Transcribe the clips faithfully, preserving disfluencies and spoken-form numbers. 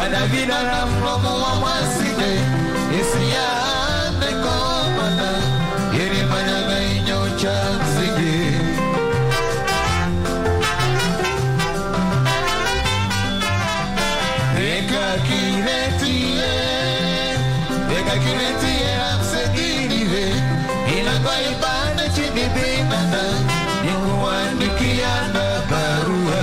Anavila na mlomo wa mwasine, isi ya meko mana, yeri manyaga inyo cha msingi. Eka kiretie, eka kiretie, amsedirive, ina kwa ibana chini binana, nikuandikia na barua.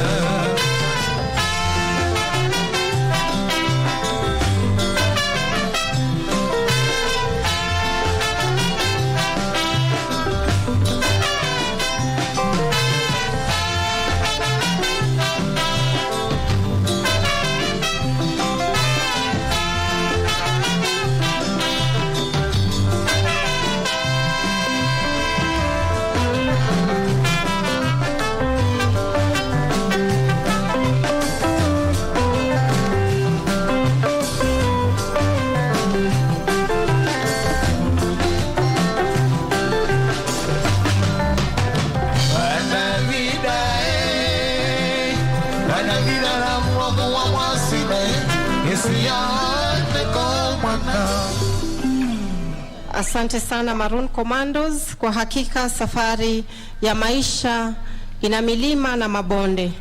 Asante sana Maroon Commandos. Kwa hakika safari ya maisha ina milima na mabonde.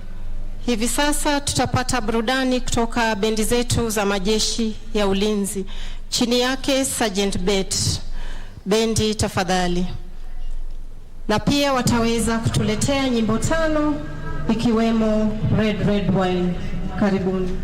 Hivi sasa tutapata burudani kutoka bendi zetu za majeshi ya ulinzi chini yake Sergeant Bet. Bendi tafadhali. Na pia wataweza kutuletea nyimbo tano ikiwemo Red Red Wine. Karibuni.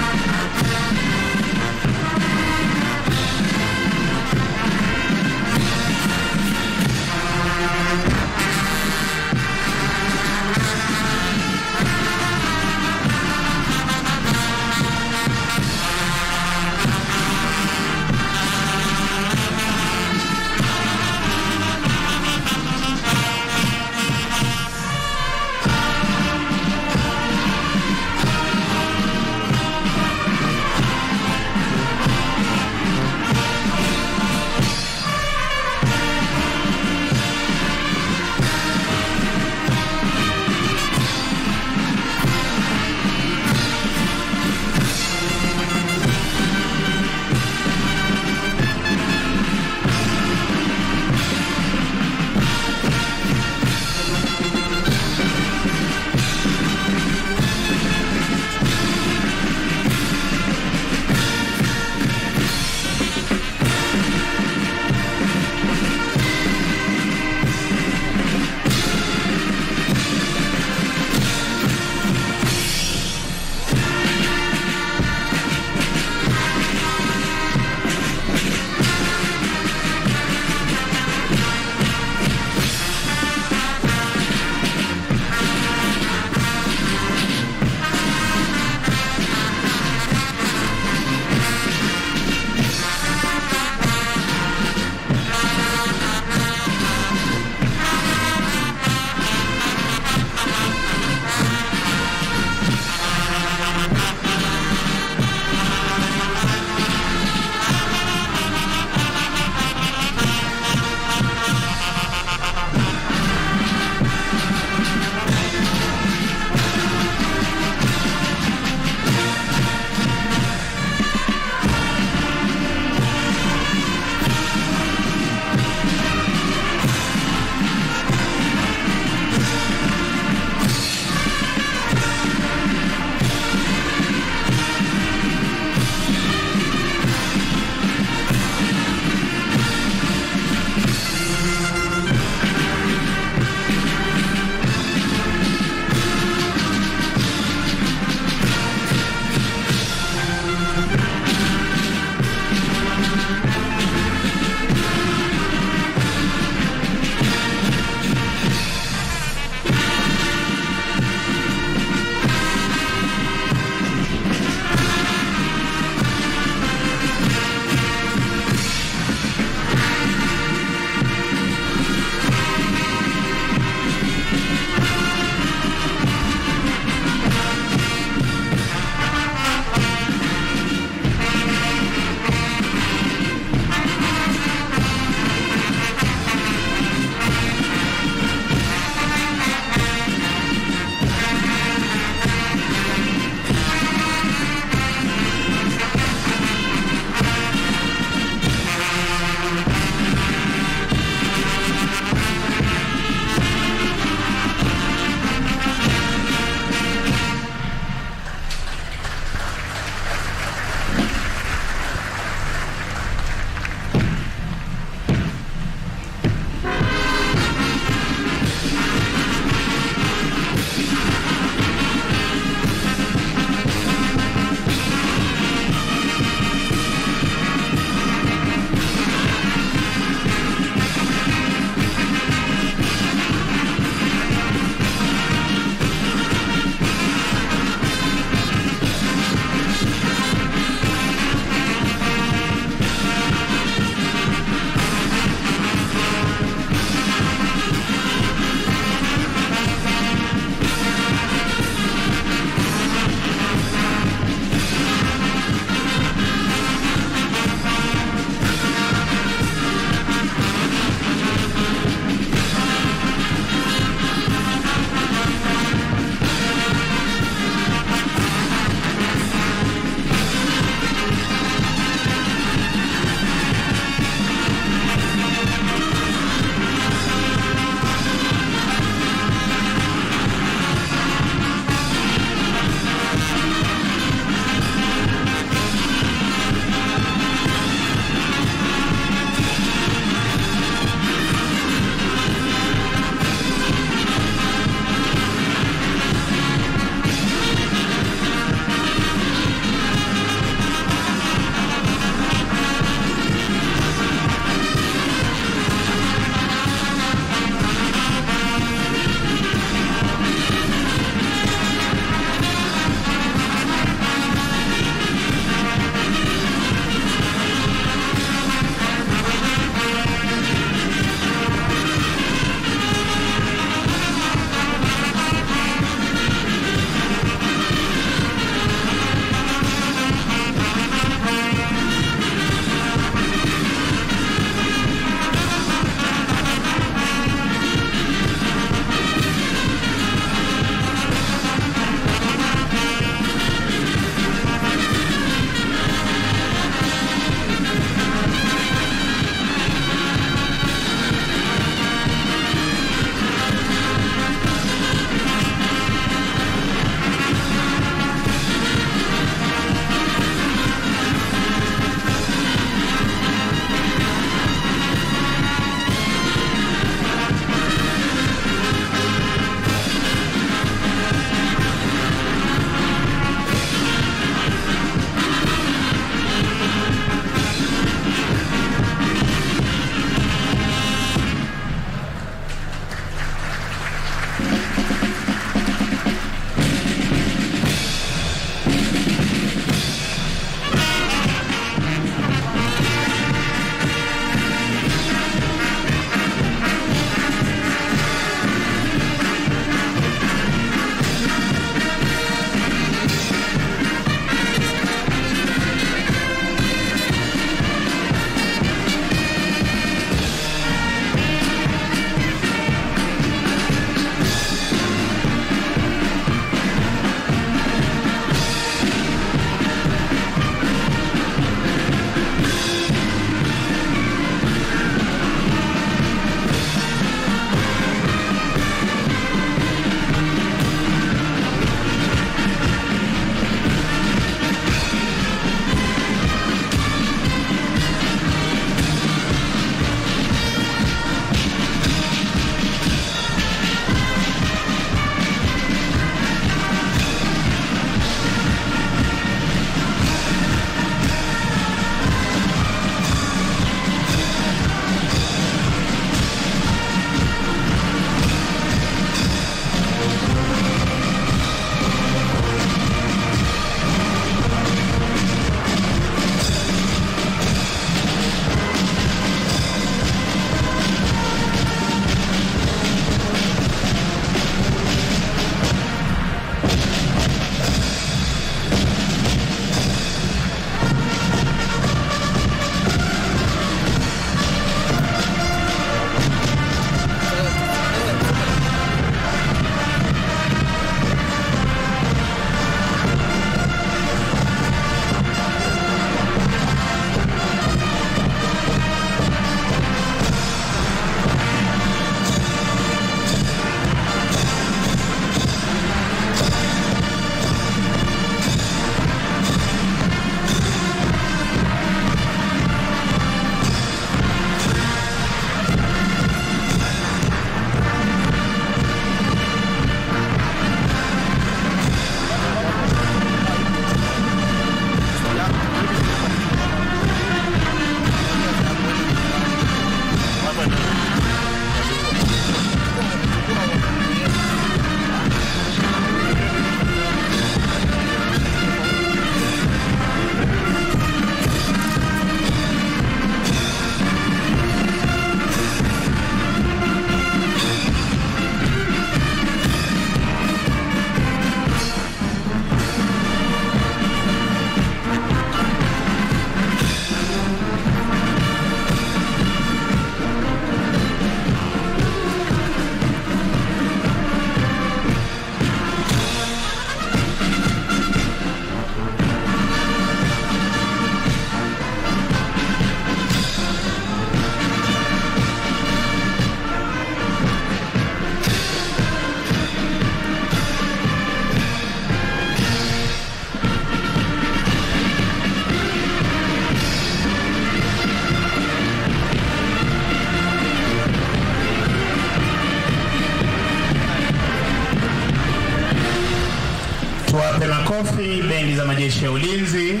Makofi, bendi za majeshi ya ulinzi,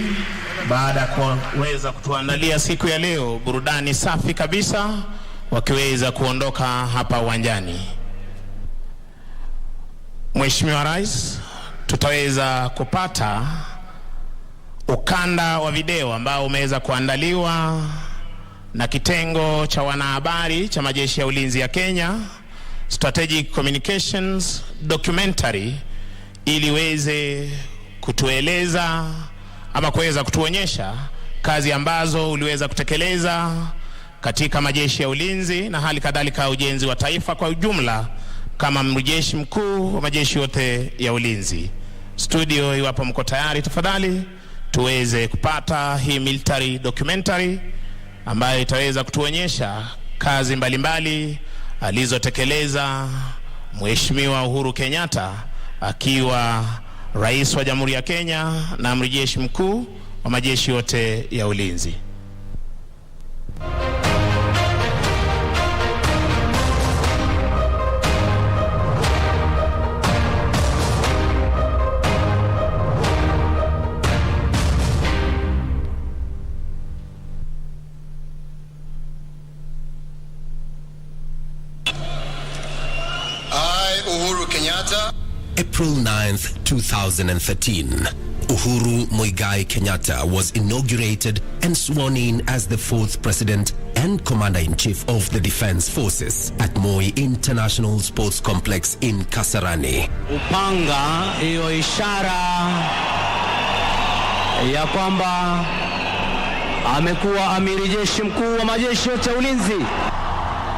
baada ya kuweza kutuandalia siku ya leo burudani safi kabisa, wakiweza kuondoka hapa uwanjani. Mheshimiwa Rais, tutaweza kupata ukanda wa video ambao umeweza kuandaliwa na kitengo cha wanahabari cha majeshi ya ulinzi ya Kenya, Strategic Communications Documentary, ili uweze kutueleza ama kuweza kutuonyesha kazi ambazo uliweza kutekeleza katika majeshi ya ulinzi na hali kadhalika ujenzi wa taifa kwa ujumla, kama amiri jeshi mkuu wa majeshi yote ya ulinzi. Studio, iwapo mko tayari, tafadhali tuweze kupata hii military documentary ambayo itaweza kutuonyesha kazi mbalimbali alizotekeleza Mheshimiwa Uhuru Kenyatta akiwa Rais wa Jamhuri ya Kenya na amiri jeshi mkuu wa majeshi yote ya ulinzi. I, Uhuru Kenyatta. April ninth, two thousand and thirteen, Uhuru Muigai Kenyatta was inaugurated and sworn in as the fourth President and Commander-in-Chief of the Defence Forces at Moi International Sports Complex in Kasarani. Upanga hiyo ishara ya kwamba amekuwa amiri jeshi mkuu wa majeshi yote ya ulinzi.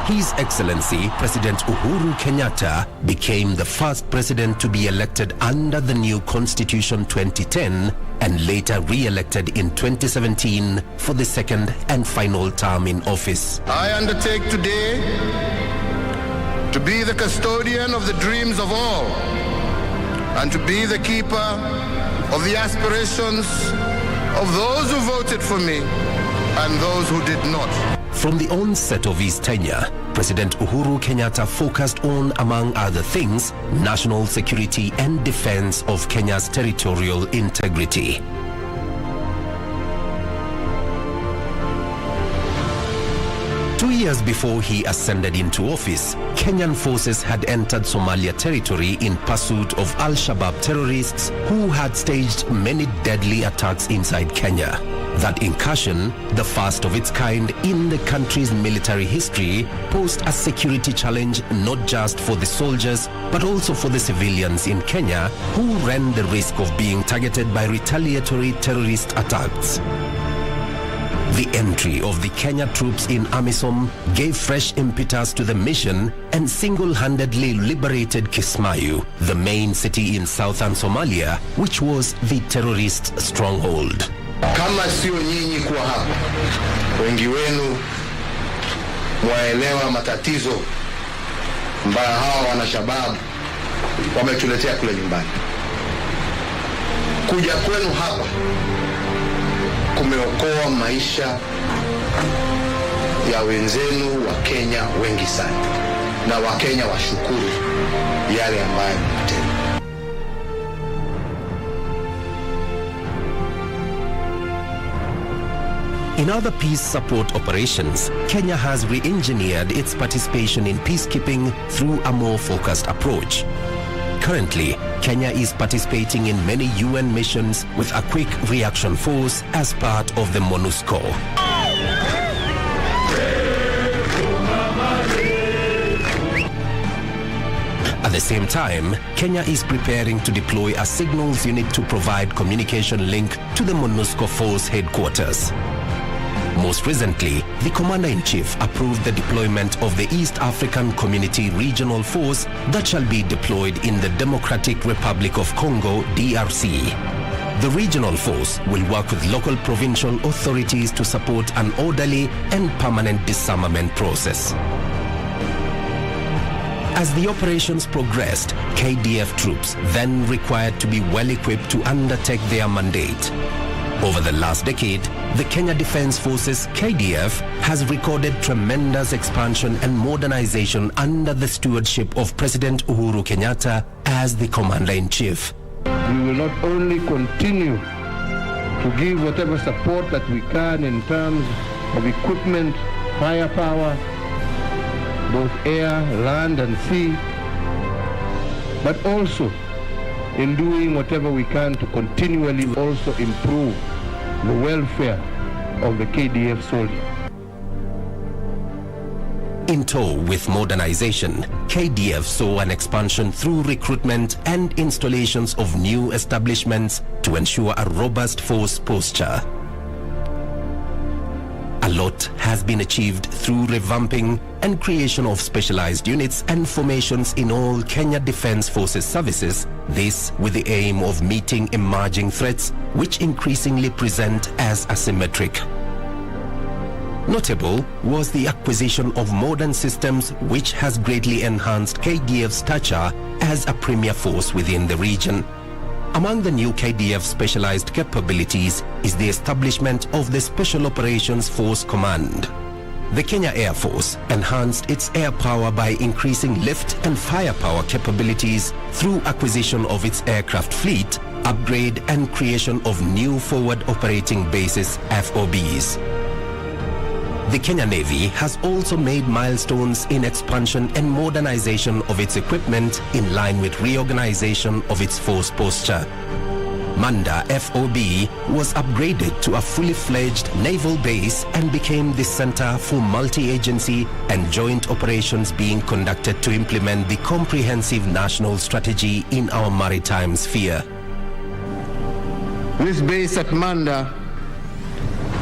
His Excellency President Uhuru Kenyatta became the first president to be elected under the new Constitution twenty ten and later re-elected in twenty seventeen for the second and final term in office. I undertake today to be the custodian of the dreams of all and to be the keeper of the aspirations of those who voted for me and those who did not. From the onset of his tenure, President Uhuru Kenyatta focused on, among other things, national security and defense of Kenya's territorial integrity. Two years before he ascended into office, Kenyan forces had entered Somalia territory in pursuit of Al-Shabaab terrorists who had staged many deadly attacks inside Kenya. That incursion, the first of its kind in the country's military history, posed a security challenge not just for the soldiers but also for the civilians in Kenya who ran the risk of being targeted by retaliatory terrorist attacks. The entry of the Kenya troops in AMISOM gave fresh impetus to the mission and single-handedly liberated Kismayu, the main city in southern Somalia, which was the terrorist stronghold. Kama sio nyinyi kuwa hapa, wengi wenu mwaelewa matatizo ambayo hawa wanashababu wametuletea kule nyumbani. Kuja kwenu hapa kumeokoa maisha ya wenzenu wa Kenya wengi sana, na Wakenya washukuru yale ambayo mmetenda. In other peace support operations, Kenya has re-engineered its participation in peacekeeping through a more focused approach. Currently, Kenya is participating in many U N missions with a quick reaction force as part of the MONUSCO. At the same time, Kenya is preparing to deploy a signals unit to provide communication link to the MONUSCO force headquarters. Most recently, the Commander-in-Chief approved the deployment of the East African Community Regional Force that shall be deployed in the Democratic Republic of Congo, D R C. The regional force will work with local provincial authorities to support an orderly and permanent disarmament process. As the operations progressed, K D F troops then required to be well equipped to undertake their mandate. Over the last decade, the Kenya Defence Forces, K D F, has recorded tremendous expansion and modernization under the stewardship of President Uhuru Kenyatta as the Commander-in-Chief. We will not only continue to give whatever support that we can in terms of equipment, firepower, both air, land and sea, but also in doing whatever we can to continually also improve the welfare of the K D F soldier. In tow with modernization, K D F saw an expansion through recruitment and installations of new establishments to ensure a robust force posture. A lot has been achieved through revamping and creation of specialized units and formations in all Kenya Defence Forces services, this with the aim of meeting emerging threats which increasingly present as asymmetric. Notable was the acquisition of modern systems, which has greatly enhanced K D F's stature as a premier force within the region. Among the new K D F specialized capabilities is the establishment of the Special Operations Force Command. The Kenya Air Force enhanced its air power by increasing lift and firepower capabilities through acquisition of its aircraft fleet, upgrade and creation of new forward operating bases, F O Bs. The Kenya Navy has also made milestones in expansion and modernization of its equipment in line with reorganization of its force posture. Manda F O B was upgraded to a fully fledged naval base and became the center for multi-agency and joint operations being conducted to implement the comprehensive national strategy in our maritime sphere. This base at Manda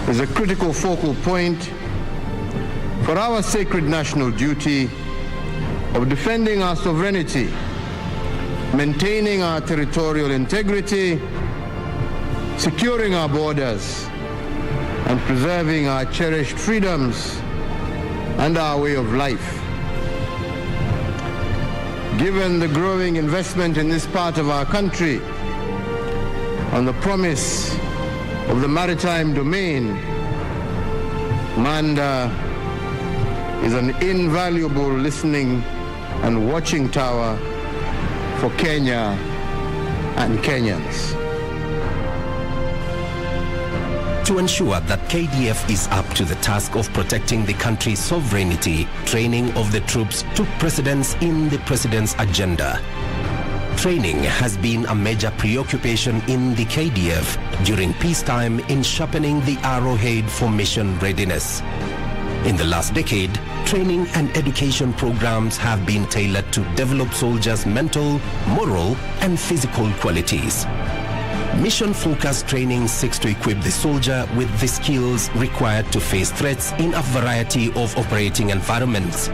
is a critical focal point for our sacred national duty of defending our sovereignty, maintaining our territorial integrity, securing our borders, and preserving our cherished freedoms and our way of life. Given the growing investment in this part of our country, on the promise of the maritime domain, Manda is an invaluable listening and watching tower for Kenya and Kenyans. To ensure that K D F is up to the task of protecting the country's sovereignty, training of the troops took precedence in the president's agenda. Training has been a major preoccupation in the K D F during peacetime in sharpening the arrowhead for mission readiness. In the last decade, training and education programs have been tailored to develop soldiers' mental, moral, and physical qualities. Mission-focused training seeks to equip the soldier with the skills required to face threats in a variety of operating environments.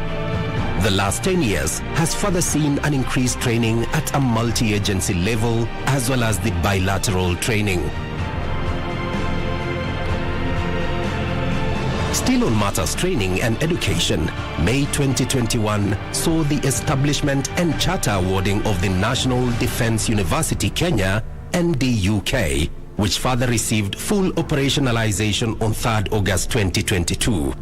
The last ten years has further seen an increased training at a multi-agency level as well as the bilateral training. Still on matters training and education, May twenty twenty-one saw the establishment and charter awarding of the National Defence University Kenya, N D U K, which further received full operationalization on third August twenty twenty-two.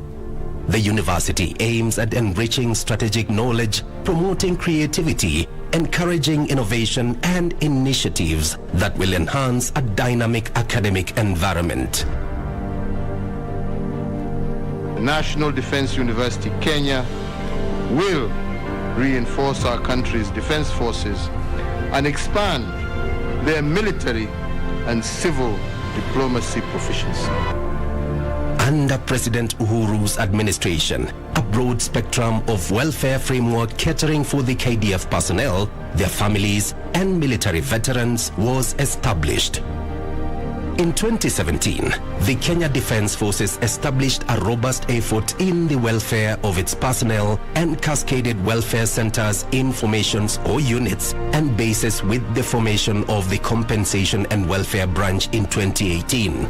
The university aims at enriching strategic knowledge, promoting creativity, encouraging innovation and initiatives that will enhance a dynamic academic environment. The National Defence University Kenya will reinforce our country's defence forces and expand their military and civil diplomacy proficiency. Under President Uhuru's administration, a broad spectrum of welfare framework catering for the K D F personnel, their families, and military veterans was established. In twenty seventeen, the Kenya Defence Forces established a robust effort in the welfare of its personnel and cascaded welfare centres in formations or units and bases with the formation of the Compensation and Welfare Branch in twenty eighteen.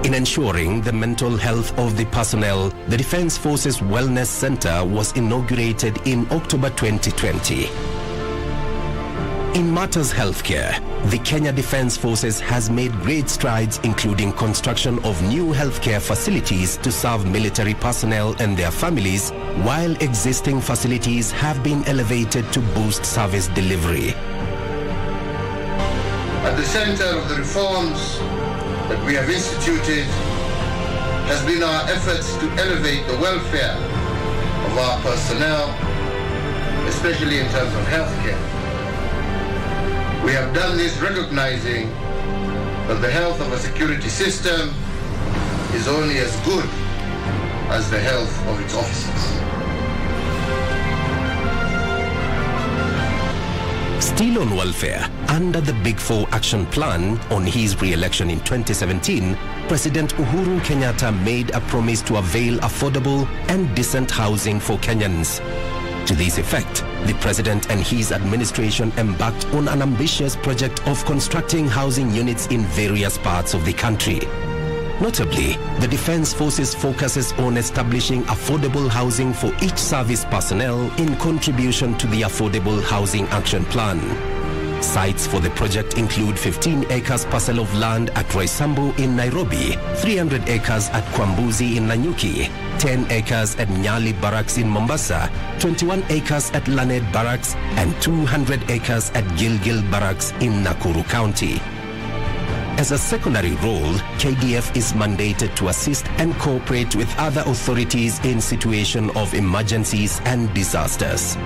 In ensuring the mental health of the personnel, the Defence Forces Wellness Centre was inaugurated in October twenty twenty. In matters healthcare, the Kenya Defence Forces has made great strides, including construction of new healthcare facilities to serve military personnel and their families, while existing facilities have been elevated to boost service delivery. At the center of the reforms that we have instituted has been our efforts to elevate the welfare of our personnel, especially in terms of healthcare. We have done this recognizing that the health of a security system is only as good as the health of its officers. Still on welfare, under the Big Four Action Plan, on his re-election in twenty seventeen, President Uhuru Kenyatta made a promise to avail affordable and decent housing for Kenyans. To this effect, the president and his administration embarked on an ambitious project of constructing housing units in various parts of the country. Notably, the Defence Forces focuses on establishing affordable housing for each service personnel in contribution to the Affordable Housing Action Plan. Sites for the project include fifteen acres parcel of land at Roysambu in Nairobi, three hundred acres at Kwambuzi in Nanyuki, ten acres at Nyali Barracks in Mombasa, twenty-one acres at Laned Barracks, and two hundred acres at Gilgil Barracks in Nakuru County. As a secondary role, K D F is mandated to assist and cooperate with other authorities in situation of emergencies and disasters.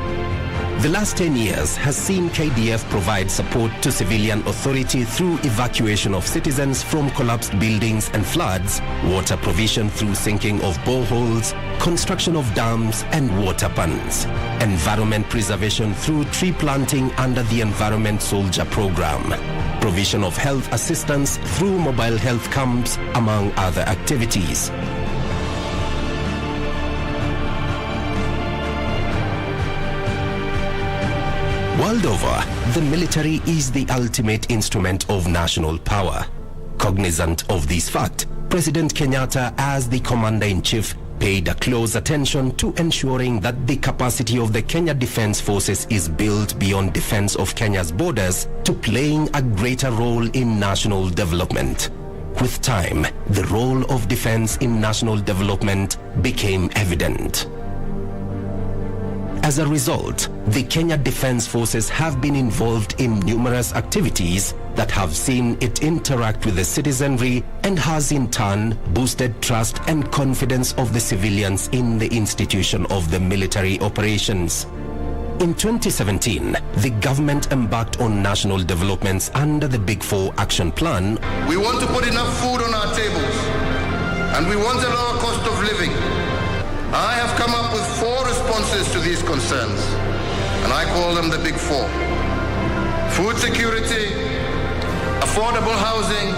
The last ten years has seen K D F provide support to civilian authority through evacuation of citizens from collapsed buildings and floods, water provision through sinking of boreholes, construction of dams and water ponds, environment preservation through tree planting under the Environment Soldier program, provision of health assistance through mobile health camps, among other activities. World over, the military is the ultimate instrument of national power. Cognizant of this fact, President Kenyatta, as the commander-in-chief, paid a close attention to ensuring that the capacity of the Kenya Defence Forces is built beyond defence of Kenya's borders to playing a greater role in national development. With time, the role of defence in national development became evident. As a result, the Kenya Defence Forces have been involved in numerous activities that have seen it interact with the citizenry and has in turn boosted trust and confidence of the civilians in the institution of the military operations. In twenty seventeen, the government embarked on national developments under the Big Four Action Plan. We want to put enough food on our tables, and we want a lower cost of living. I have come up with four responses to these concerns, and I call them the Big Four: food security, affordable housing,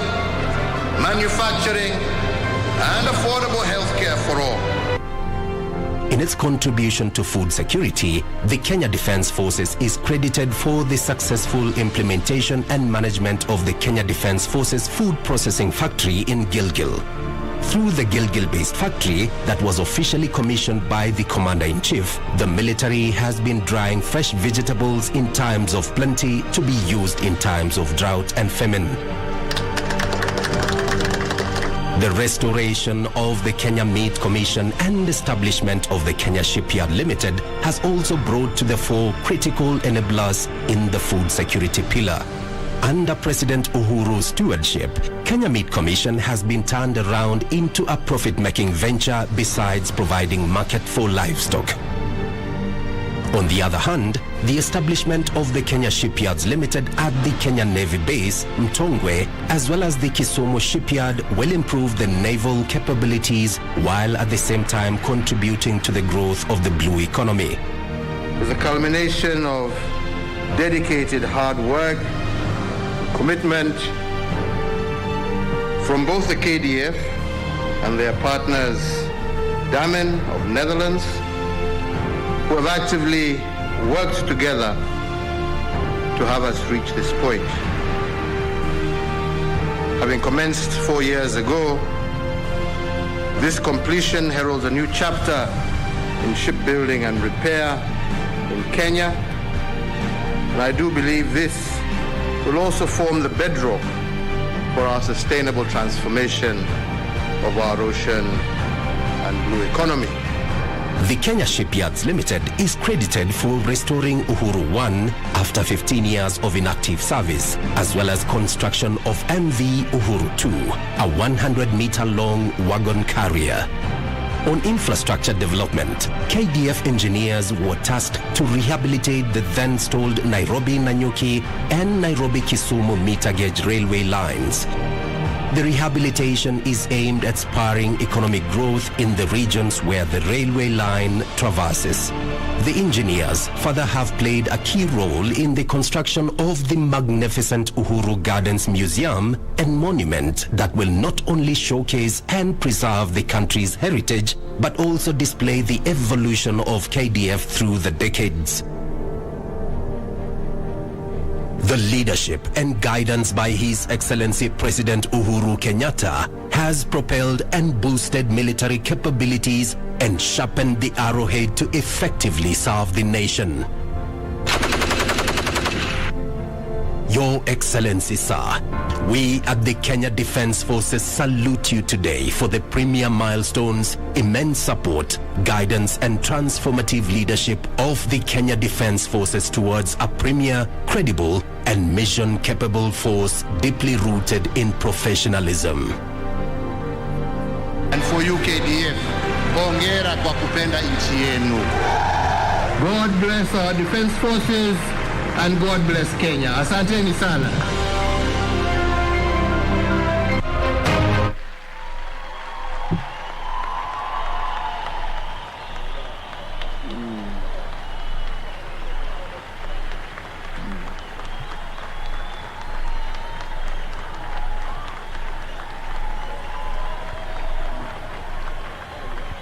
manufacturing, and affordable health care for all. In its contribution to food security, the Kenya Defence Forces is credited for the successful implementation and management of the Kenya Defence Forces Food Processing Factory in Gilgil. Through the Gilgil-based factory that was officially commissioned by the Commander-in-Chief, the military has been drying fresh vegetables in times of plenty to be used in times of drought and famine. The restoration of the Kenya Meat Commission and establishment of the Kenya Shipyard Limited has also brought to the fore critical enablers in the food security pillar. Under President Uhuru's stewardship, Kenya Meat Commission has been turned around into a profit-making venture besides providing market for livestock. On the other hand, the establishment of the Kenya Shipyards Limited at the Kenya Navy Base, Mtongwe, as well as the Kisumu Shipyard will improve the naval capabilities while at the same time contributing to the growth of the blue economy. Is a culmination of dedicated hard work, commitment from both the K D F and their partners, Damen of Netherlands, who have actively worked together to have us reach this point. Having commenced four years ago, this completion heralds a new chapter in shipbuilding and repair in Kenya, and I do believe this will also form the bedrock for our sustainable transformation of our ocean and blue economy. The Kenya Shipyards Limited is credited for restoring Uhuru one after fifteen years of inactive service, as well as construction of M V Uhuru two, a one hundred meter long wagon carrier. On infrastructure development, K D F engineers were tasked to rehabilitate the then stalled Nairobi Nanyuki and Nairobi Kisumu meter gauge railway lines. The rehabilitation is aimed at spurring economic growth in the regions where the railway line traverses. The engineers further have played a key role in the construction of the magnificent Uhuru Gardens Museum and monument that will not only showcase and preserve the country's heritage, but also display the evolution of K D F through the decades. The leadership and guidance by His Excellency President Uhuru Kenyatta has propelled and boosted military capabilities and sharpened the arrowhead to effectively serve the nation. Your Excellency, sir, we at the Kenya Defence Forces salute you today for the premier milestones, immense support, guidance, and transformative leadership of the Kenya Defence Forces towards a premier, credible, and mission-capable force deeply rooted in professionalism. And for you, K D F, hongera kwa kupenda nchi yenu. God bless our defence forces and God bless Kenya. Asanteni sana.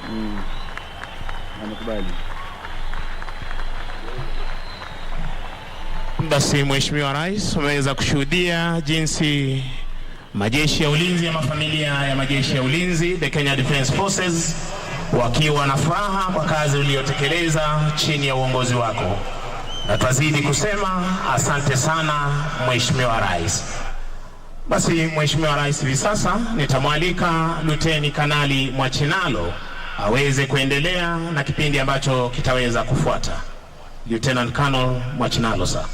Mm. Amekubali. Basi, Mheshimiwa Rais, umeweza kushuhudia jinsi majeshi ya ulinzi ama familia ya majeshi ya ulinzi, the Kenya Defence Forces, wakiwa na furaha kwa kazi uliyotekeleza chini ya uongozi wako. Na twazidi kusema asante sana, Mheshimiwa Rais. Basi, Mheshimiwa Rais, hivi sasa nitamwalika Luteni Kanali Mwachinalo aweze kuendelea na kipindi ambacho kitaweza kufuata. Lieutenant Colonel Mwachinalo, sir.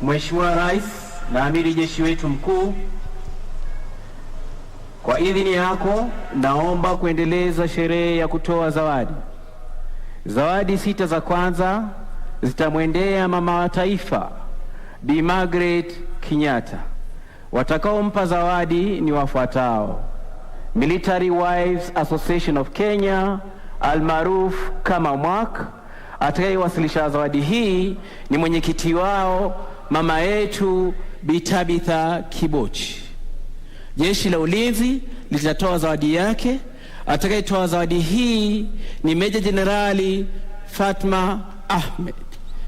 Mheshimiwa Rais na Amiri Jeshi wetu Mkuu, kwa idhini yako, naomba kuendeleza sherehe ya kutoa zawadi. Zawadi sita za kwanza zitamwendea Mama wa Taifa, Bi Margaret Kenyatta. Watakaompa zawadi ni wafuatao: Military Wives Association of Kenya, almaarufu kama MWAK. Atakayewasilisha zawadi hii ni mwenyekiti wao, mama yetu Bi Tabitha Kibochi. Jeshi la Ulinzi litatoa zawadi yake. Atakayetoa zawadi hii ni Meja Jenerali Fatma Ahmed.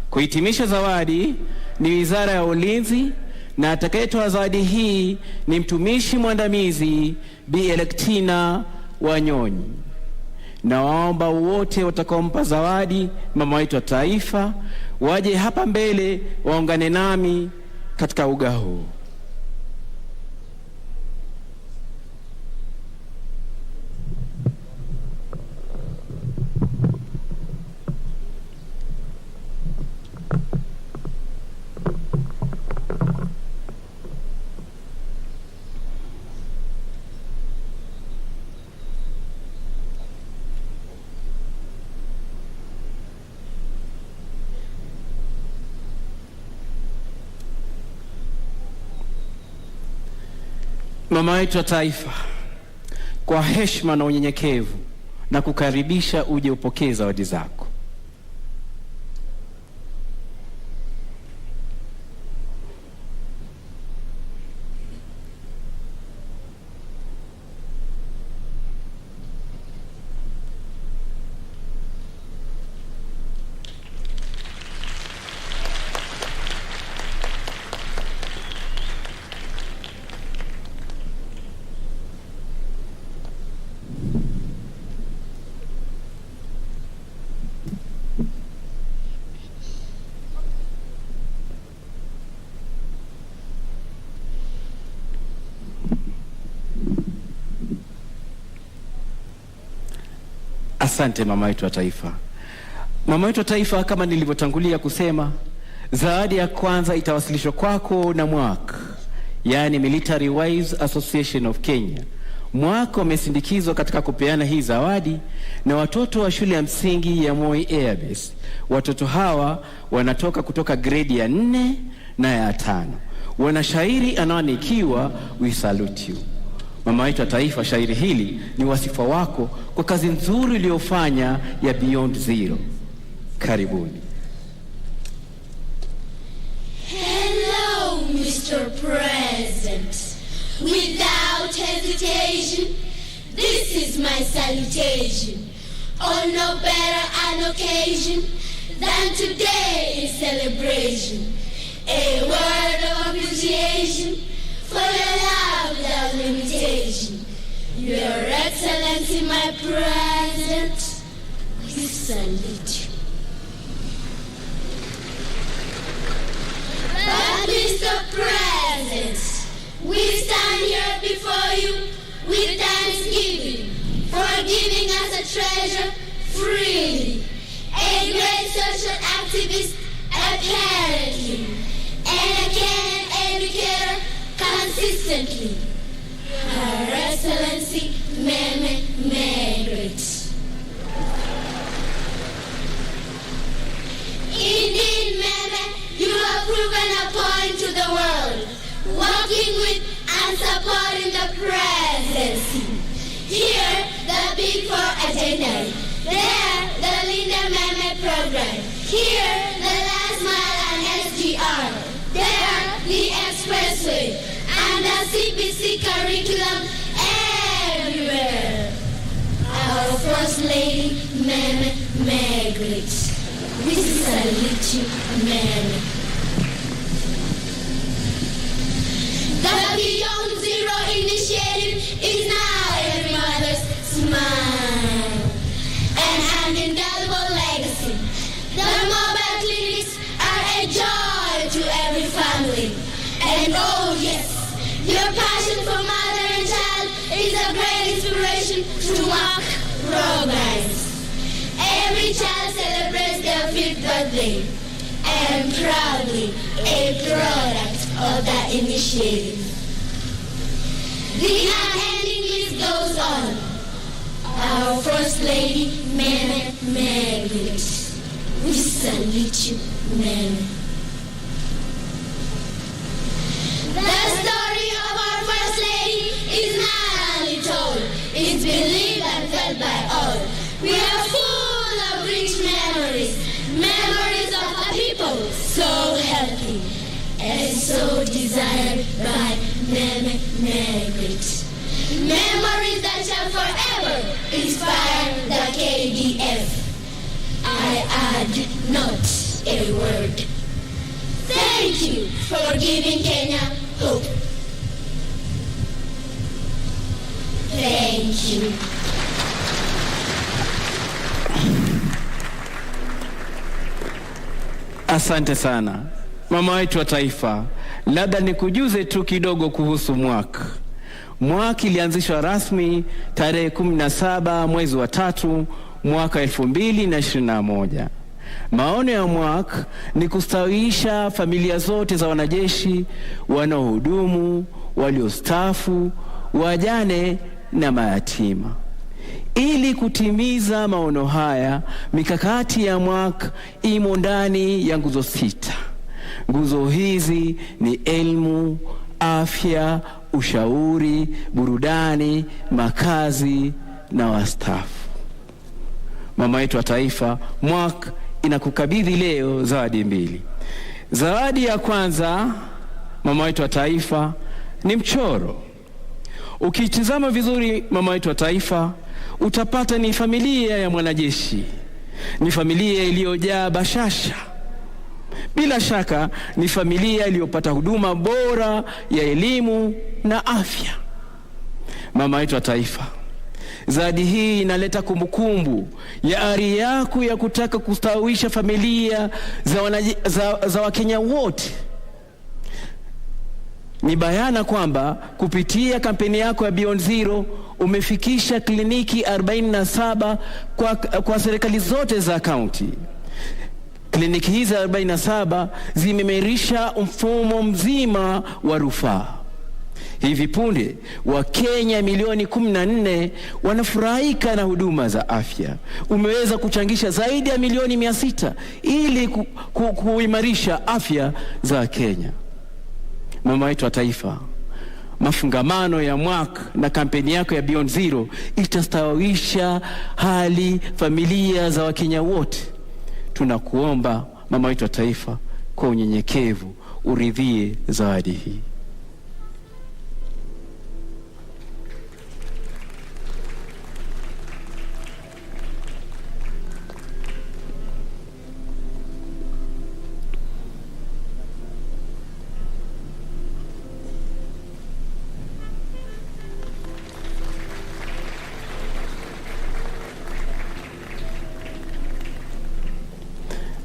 Kuhitimisha zawadi ni Wizara ya Ulinzi, na atakayetoa zawadi hii ni mtumishi mwandamizi Bi Electina Wanyonyi. Nawaomba wote watakaompa zawadi mama wetu wa taifa waje hapa mbele waungane nami katika uga huu. Mama wetu wa taifa, kwa heshima na unyenyekevu, na kukaribisha uje upokee zawadi zako. Asante mama wetu wa taifa. Mama wetu wa taifa, kama nilivyotangulia kusema, zawadi ya kwanza itawasilishwa kwako na MWAK, yaani Military Wives Association of Kenya. MWAK wamesindikizwa katika kupeana hii zawadi na watoto wa shule ya msingi ya Moi Air Base. Watoto hawa wanatoka kutoka gredi ya nne na ya tano. Wana shairi anaoanikiwa We Salute You. Mama wetu wa taifa, shairi hili ni wasifa wako kwa kazi nzuri uliyofanya ya Beyond Zero. Karibuni. Hello, Mister President. Without hesitation, this is my salutation. On no better an occasion than today in celebration. A word of appreciation for your love without limitation. Your Excellency, my President, we salute you. But, Mister President, we stand here before you with thanksgiving for giving us a treasure freely, a great social activist, apparently, and a Kenyan educator consistently, Her Excellency Meme Margaret. Indeed, Meme, you have proven a point to the world, working with and supporting the presidency. Here, the Big Four agenda. There, the Linda Meme program. Here, the Last Mile and S G R. There, the expressway. And the C B C curriculum everywhere. Our First Lady, Meme Margaret. We salute you, Meme. The Beyond Zero initiative is now every mother's smile. An unindelible legacy. The mobile clinics are a joy to every family. And oh yes, your passion for mother and child is a great inspiration to mark progress. Every child celebrates their fifth birthday and proudly a product of that initiative. The unending list goes on. Our First Lady, Meme Margaret. We salute you, Meme. The story of our First Lady is not only told, it's believed and felt by all. We are full of rich memories, memories of a people so healthy and so desired by Meme Margaret. Memories that shall forever inspire the K D F. I add not a word. Thank you for giving Kenya hope. Thank you. Asante sana. Mama wetu wa taifa, labda nikujuze tu kidogo kuhusu MWAK. MWAK ilianzishwa rasmi tarehe kumi na saba mwezi wa tatu mwaka elfu mbili na ishirini na moja. Maono ya MWAK ni kustawisha familia zote za wanajeshi, wanaohudumu, waliostaafu, wajane na mayatima. Ili kutimiza maono haya, mikakati ya MWAK imo ndani ya nguzo sita. Nguzo hizi ni elimu, afya, ushauri, burudani, makazi na wastaafu. Mama yetu wa taifa, MWAK inakukabidhi leo zawadi mbili. Zawadi ya kwanza, mama yetu wa taifa, ni mchoro. Ukitizama vizuri, mama yetu wa taifa, utapata ni familia ya mwanajeshi. Ni familia iliyojaa bashasha. Bila shaka, ni familia iliyopata huduma bora ya elimu na afya. Mama yetu wa taifa, zawadi hii inaleta kumbukumbu ya ari yako ya kutaka kustawisha familia za wanaje-, za, za Wakenya wote. Ni bayana kwamba kupitia kampeni yako ya Beyond Zero umefikisha kliniki arobaini na saba kwa, kwa serikali zote za kaunti. Kliniki hizi arobaini na saba zimeimarisha mfumo mzima wa rufaa. Hivi punde, Wakenya milioni kumi na nne wanafurahika na huduma za afya. Umeweza kuchangisha zaidi ya milioni mia sita ili ku-, ku-, kuimarisha afya za Kenya. Mama wetu wa taifa, mafungamano ya mwaka na kampeni yako ya Beyond Zero itastawisha hali familia za Wakenya wote. Tunakuomba, mama wetu wa taifa, kwa unyenyekevu, uridhie zawadi hii.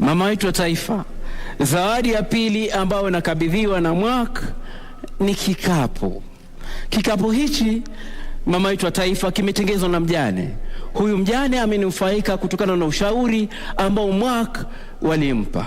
Mama wetu wa taifa, zawadi ya pili ambayo unakabidhiwa na mwaka ni kikapu. Kikapu hichi, mama wetu wa taifa, kimetengezwa na mjane. Huyu mjane amenufaika kutokana na ushauri ambao mwaka walimpa.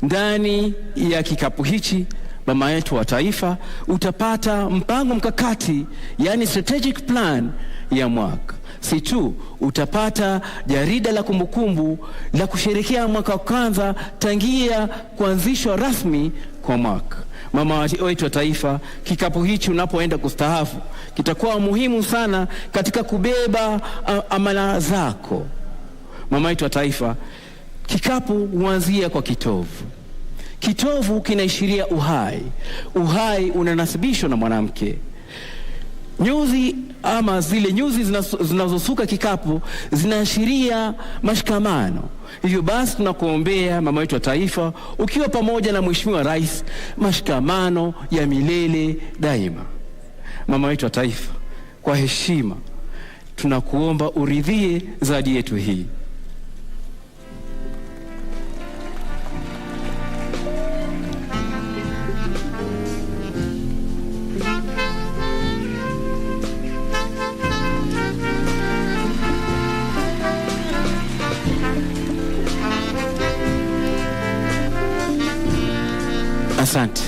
Ndani ya kikapu hichi, mama yetu wa taifa, utapata mpango mkakati, yani strategic plan ya mwaka. Si tu utapata jarida la kumbukumbu la kusherekea mwaka wa kwanza tangia kuanzishwa rasmi kwa mwaka. Mama wetu wa taifa, kikapu hichi unapoenda kustaafu, kitakuwa muhimu sana katika kubeba, a, amana zako. Mama wetu wa taifa, kikapu huanzia kwa kitovu. Kitovu kinaashiria uhai. Uhai unanasibishwa na mwanamke. Nyuzi ama zile nyuzi zinazo-, zinazosuka kikapu zinaashiria mashikamano. Hivyo basi, tunakuombea, mama wetu wa taifa, ukiwa pamoja na Mheshimiwa Rais, mashikamano ya milele daima. Mama wetu wa taifa, kwa heshima, tunakuomba uridhie zawadi yetu hii. Asante.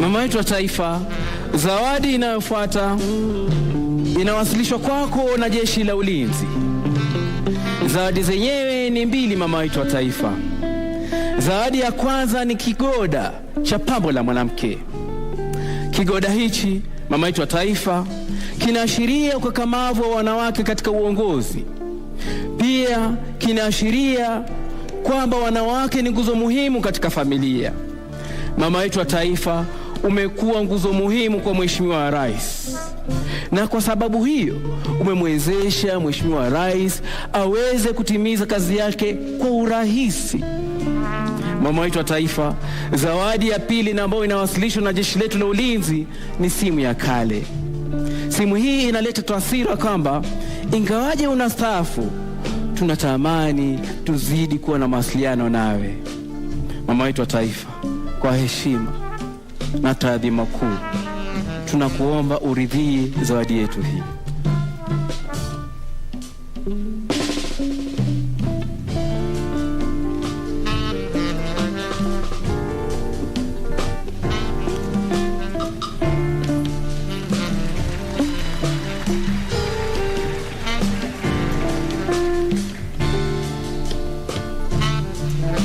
Mama wetu wa taifa, zawadi inayofuata inawasilishwa kwako na Jeshi la Ulinzi. Zawadi zenyewe ni mbili, mama wetu wa taifa. Zawadi ya kwanza ni kigoda cha pambo la mwanamke. Kigoda hichi, mama yetu wa taifa, kinaashiria ukakamavu wa wanawake katika uongozi. Pia kinaashiria kwamba wanawake ni nguzo muhimu katika familia. Mama yetu wa taifa, umekuwa nguzo muhimu kwa Mheshimiwa Rais. Na kwa sababu hiyo, umemwezesha Mheshimiwa Rais aweze kutimiza kazi yake kwa urahisi. Mama wetu wa taifa, zawadi ya pili na ambayo inawasilishwa na jeshi letu la ulinzi ni simu ya kale. Simu hii inaleta taswira kwamba ingawaje unastaafu, tunatamani tuzidi kuwa na mawasiliano nawe. Mama wetu wa taifa, kwa heshima na taadhima kuu, tunakuomba uridhie zawadi yetu hii.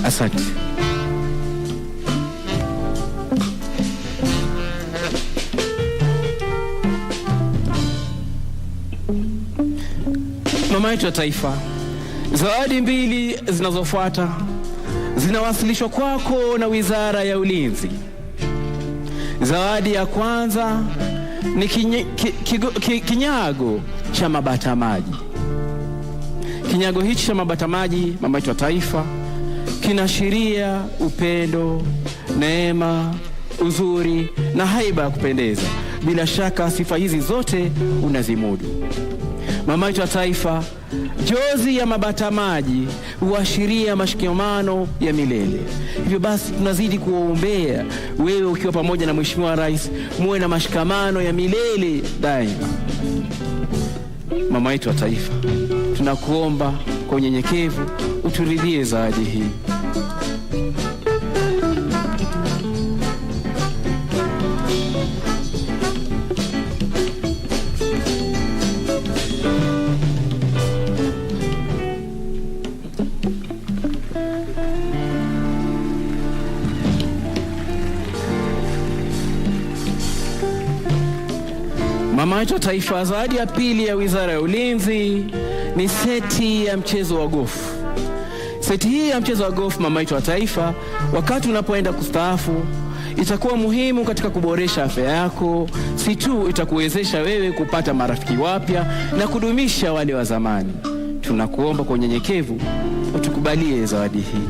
Asante. Mama yetu ya taifa, zawadi mbili zinazofuata zinawasilishwa kwako na Wizara ya Ulinzi. Zawadi ya kwanza ni kinye-, ki-, kigo-, ki-, kinyago cha mabata maji. Kinyago hichi cha mabata maji, mama yetu wa taifa, kinaashiria upendo, neema, uzuri na haiba ya kupendeza. Bila shaka sifa hizi zote unazimudu. Mama yetu wa taifa, njozi ya mabata maji huashiria mashikamano ya milele. Hivyo basi, tunazidi kuombea wewe ukiwa pamoja na Mheshimiwa Rais, muwe na mashikamano ya milele daima. Mama yetu wa taifa, tunakuomba kwa unyenyekevu uturidhie zawadi hii. Mama yetu wa taifa, zawadi ya pili ya Wizara ya Ulinzi ni seti ya mchezo wa gofu. Seti hii ya mchezo wa gofu, mama yetu wa taifa, wakati unapoenda kustaafu, itakuwa muhimu katika kuboresha afya yako, si tu itakuwezesha wewe kupata marafiki wapya na kudumisha wale wa zamani. Tunakuomba kwa unyenyekevu utukubalie zawadi hii.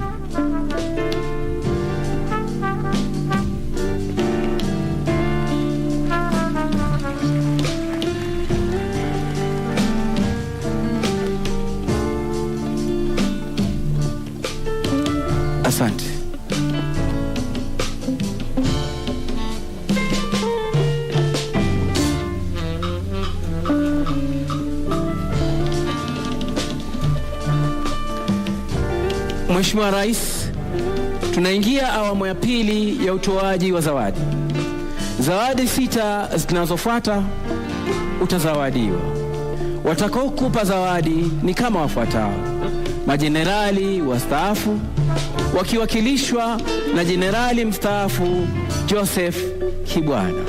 Asante. Mheshimiwa Rais, tunaingia awamu ya pili ya utoaji wa zawadi. Zawadi sita zinazofuata utazawadiwa. Watakaokupa zawadi ni kama wafuatao: majenerali wastaafu wakiwakilishwa na jenerali mstaafu Joseph Kibwana.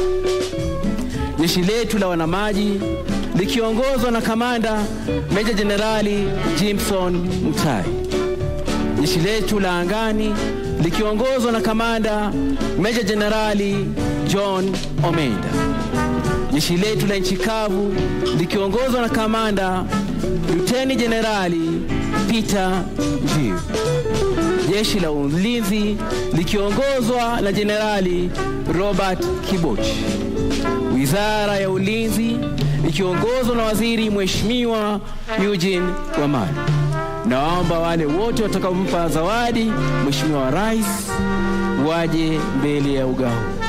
Jeshi letu la wanamaji likiongozwa na kamanda Meja Jenerali Jimson Mutai. Jeshi letu la angani likiongozwa na kamanda Meja Jenerali John Omenda. Jeshi letu la nchi kavu likiongozwa na kamanda Luteni Jenerali Peter Njiu. Jeshi la ulinzi likiongozwa na Jenerali Robert Kibochi. Wizara ya Ulinzi ikiongozwa na Waziri Mheshimiwa Eugene Wamalwa. Naomba wale wote watakaompa zawadi Mheshimiwa Rais waje mbele ya uga huu.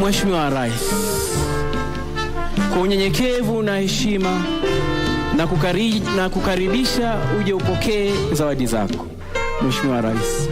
Mheshimiwa Rais, kwa unyenyekevu na heshima na kukari-, na kukaribisha uje upokee zawadi zako. Mheshimiwa Rais.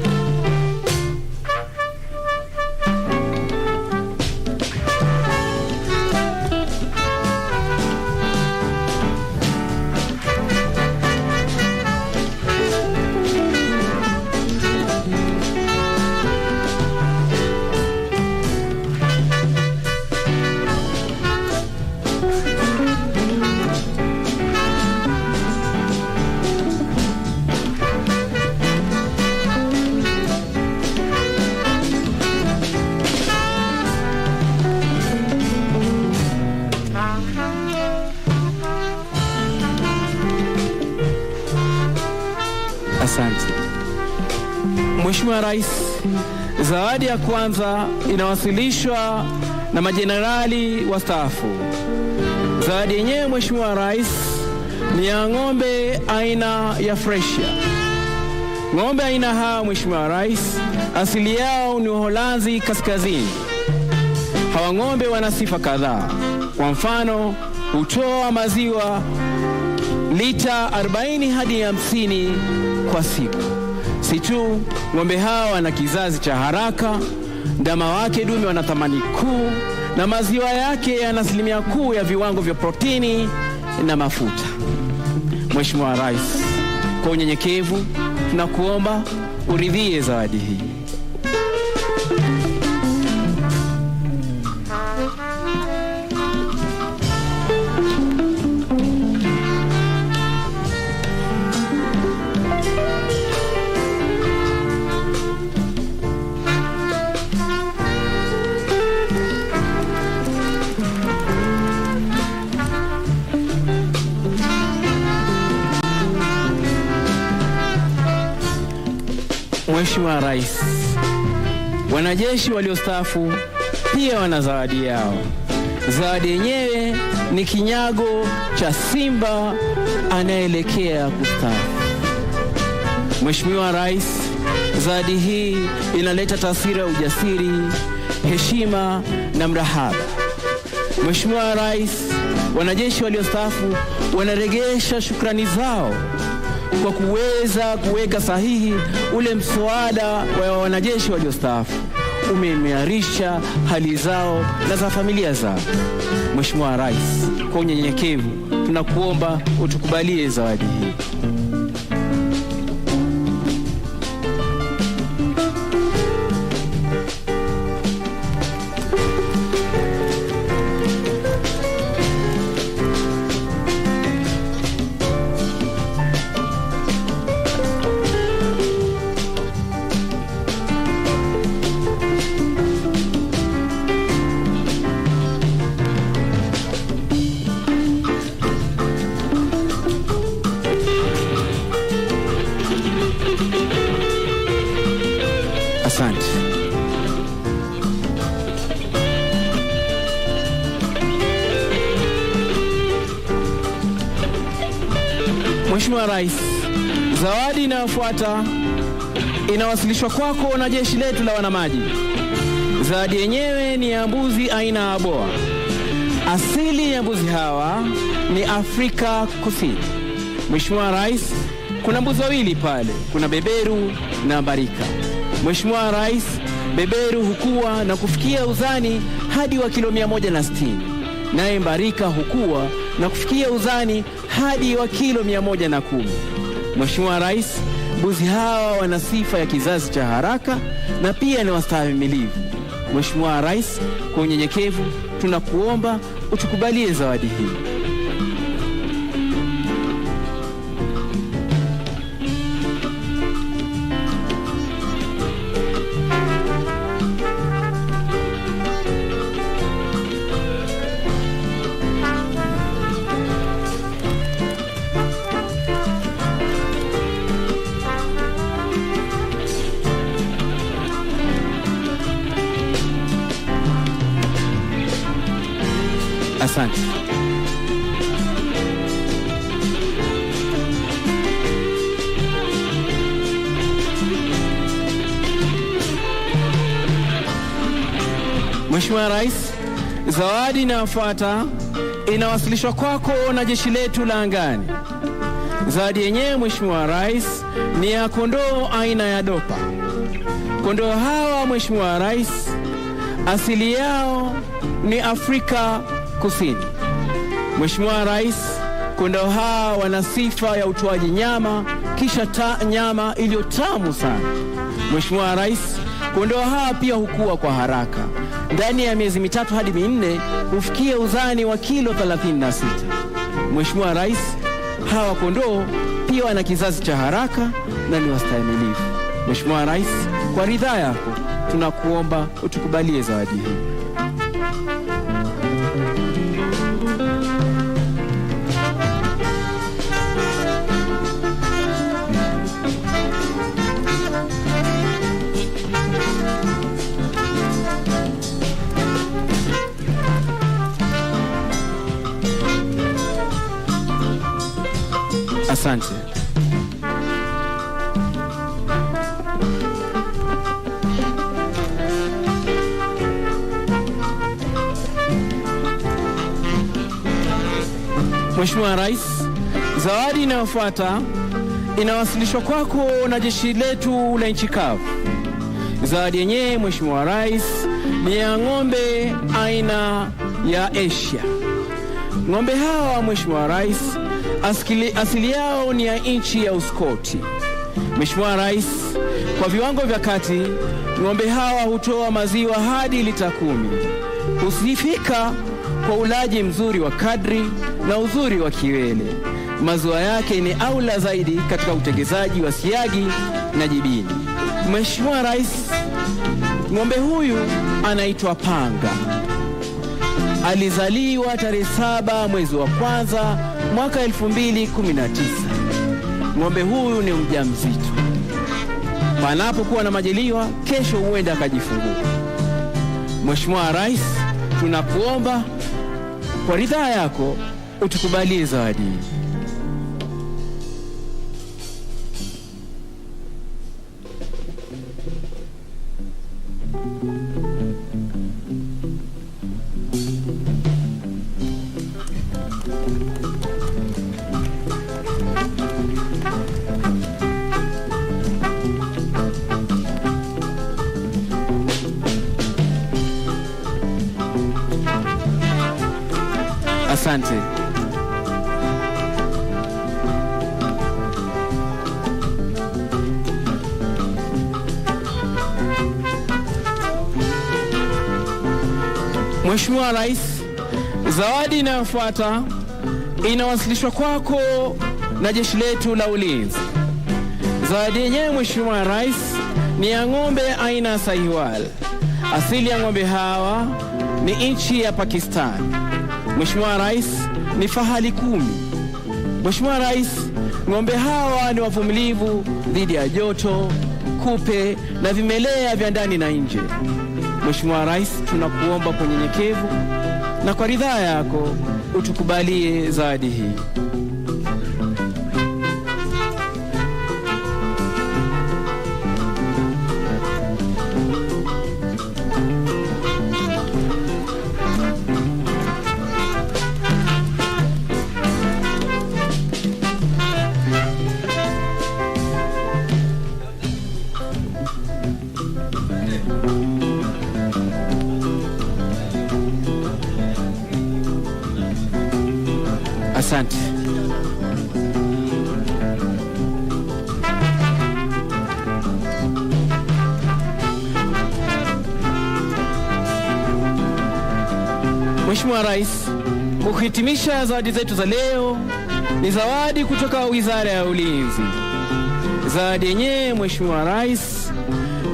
Asante. Mheshimiwa Rais, zawadi ya kwanza inawasilishwa na majenerali wastaafu. Zawadi yenyewe, Mheshimiwa Rais, ni ya ng'ombe aina ya Fresian. Ng'ombe aina hawa, Mheshimiwa Rais, asili yao ni Uholanzi Kaskazini. Hawa ng'ombe wana sifa kadhaa. Kwa mfano, hutoa maziwa lita arobaini hadi hamsini kwa siku. Si tu ng'ombe hawa wana kizazi cha haraka, ndama wake dume wana thamani kuu, na maziwa yake yana asilimia kuu ya viwango vya protini na mafuta. Mheshimiwa Rais, kwa unyenyekevu tunakuomba uridhie zawadi hii. Mheshimiwa Rais, wanajeshi waliostaafu pia wana zawadi yao. Zawadi yenyewe ni kinyago cha simba anayeelekea kustaafu. Mheshimiwa Rais, zawadi hii inaleta taswira ya ujasiri, heshima na mrahaba. Mheshimiwa Rais, wanajeshi waliostaafu wanarejesha shukrani zao kwa kuweza kuweka sahihi ule mswada wa wanajeshi waliostaafu. Umeimarisha hali zao na za familia zao. Mheshimiwa Rais, kwa unyenyekevu tunakuomba utukubalie zawadi hii. Asante. Mheshimiwa Rais, zawadi inayofuata inawasilishwa kwako na jeshi letu la wanamaji. Zawadi yenyewe ni ya mbuzi aina ya boa. Asili ya mbuzi hawa ni Afrika Kusini. Mheshimiwa Rais, kuna mbuzi wawili pale, kuna beberu na mbarika. Mheshimiwa Rais, beberu hukua na kufikia uzani hadi wa kilo mia moja na sitini, naye mbarika hukua na kufikia uzani hadi wa kilo mia moja na kumi. Mheshimiwa Rais, mbuzi hawa wana sifa ya kizazi cha haraka na pia ni wastahimilivu. Mheshimiwa Rais, kwa unyenyekevu tunakuomba utukubalie zawadi hii. Asante. Mheshimiwa Rais, zawadi inayofuata inawasilishwa kwako na jeshi letu la angani. Zawadi yenyewe, Mheshimiwa Rais, ni ya kondoo aina ya Dopa. Kondoo hawa, Mheshimiwa Rais, asili yao ni Afrika Kusini. Mheshimiwa Rais, kondoo hawa wana sifa ya utoaji nyama, kisha ta-, nyama iliyo tamu sana. Mheshimiwa Rais, kondoo hawa pia hukua kwa haraka. Ndani ya miezi mitatu hadi minne hufikia uzani wa kilo thelathini na sita. Mheshimiwa Rais, hawa kondoo pia wana kizazi cha haraka na ni wastahimilivu. Mheshimiwa Rais, kwa ridhaa yako, tunakuomba utukubalie zawadi hii. Asante. Mheshimiwa Rais, Zawadi inayofuata inawasilishwa kwako na jeshi letu la nchi kavu. Zawadi yenyewe, Mheshimiwa Rais, ni ya ng'ombe aina ya Asia. Ng'ombe hawa, Mheshimiwa Rais, asikili-, asili yao ni ya nchi ya Uskoti. Mheshimiwa Rais, kwa viwango vya kati, ng'ombe hawa hutoa maziwa hadi lita kumi. Husifika kwa ulaji mzuri wa kadri na uzuri wa kiwele. Maziwa yake ni aula zaidi katika utengezaji wa siagi na jibini. Mheshimiwa Rais, ng'ombe huyu anaitwa Panga. Alizaliwa tarehe saba mwezi wa kwanza mwaka elfu mbili kumi na tisa. Ng'ombe huyu ni mjamzito. Panapokuwa na majaliwa, kesho huenda akajifungua. Mheshimiwa Rais, tunakuomba kwa ridhaa yako utukubalie zawadi hii. Asante. Mheshimiwa Rais, zawadi inayofuata inawasilishwa kwako na jeshi letu la ulinzi. Zawadi yenyewe, Mheshimiwa Rais, ni ya ng'ombe aina ya Sahiwal. Asili ya ng'ombe hawa ni nchi ya Pakistan. Mheshimiwa Rais, ni fahali kumi. Mheshimiwa Rais, ng'ombe hawa ni wavumilivu dhidi ya joto, kupe na vimelea vya ndani na nje. Mheshimiwa Rais, tunakuomba kwa unyenyekevu na kwa ridhaa yako utukubalie zawadi hii. Asante. Mheshimiwa Rais, kuhitimisha zawadi zetu za leo ni zawadi kutoka Wizara ya Ulinzi. Zawadi yenyewe, Mheshimiwa Rais,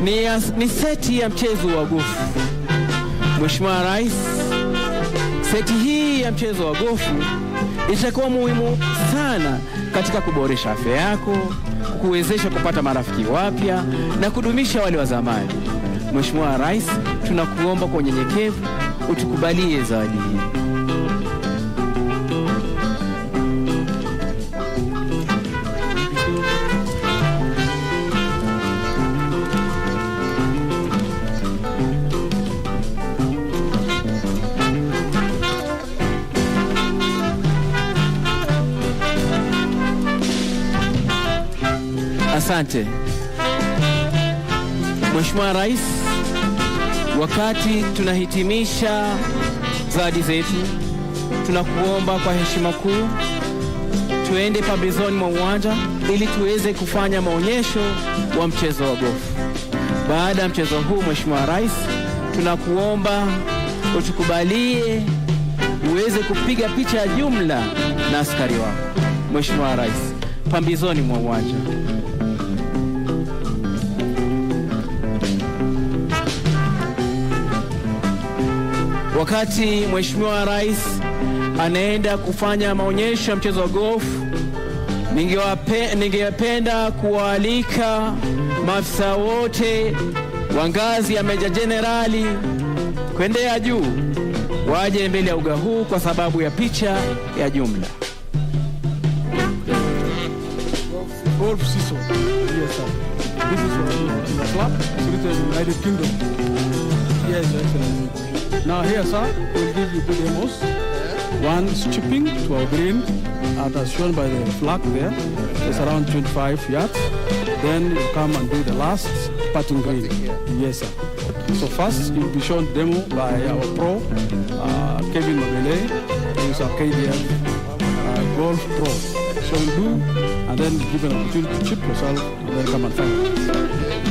ni ya, ni seti ya mchezo wa gofu. Mheshimiwa Rais, seti hii ya mchezo wa gofu itakuwa muhimu sana katika kuboresha afya yako, kukuwezesha kupata marafiki wapya na kudumisha wale wa zamani. Mheshimiwa Rais, tunakuomba kwa unyenyekevu utukubalie zawadi hii. Asante. Mheshimiwa Rais, wakati tunahitimisha zawadi zetu, tunakuomba kwa heshima kuu tuende pambizoni mwa uwanja ili tuweze kufanya maonyesho wa mchezo wa gofu. Baada ya mchezo huu, Mheshimiwa Rais, tunakuomba utukubalie uweze kupiga picha ya jumla na askari wako. Mheshimiwa Rais, pambizoni mwa uwanja. Wakati Mheshimiwa Rais anaenda kufanya maonyesho ya mchezo wa gofu, ningewape-, ningependa kuwaalika maafisa wote wa ngazi ya Meja Jenerali kuendea juu waje mbele ya uga huu kwa sababu ya picha ya jumla. Golf season. Yes, sir. This is what we do in the club, Solitary United Kingdom. Yes, Your Excellency. Now here, sir, we'll give you two demos. One stripping to our green, uh, as shown by the flag there, is around twenty-five yards. Then you come and do the last parting green. Yes, sir. So first, you'll be shown demo by our pro, uh, Kevin Mabele, who is a K D F, uh, golf pro. So we'll do, and then give an opportunity to chip yourself. Welcome and fine.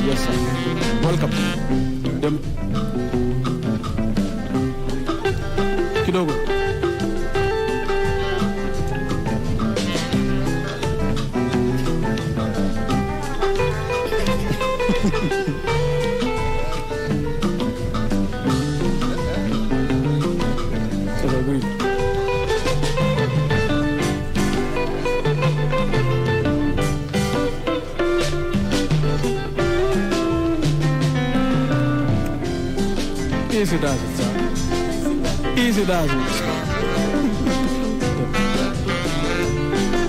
Yes, sir. Welcome. Dem- Kidogo. Sasa green. Easy does it, sir. Easy does it.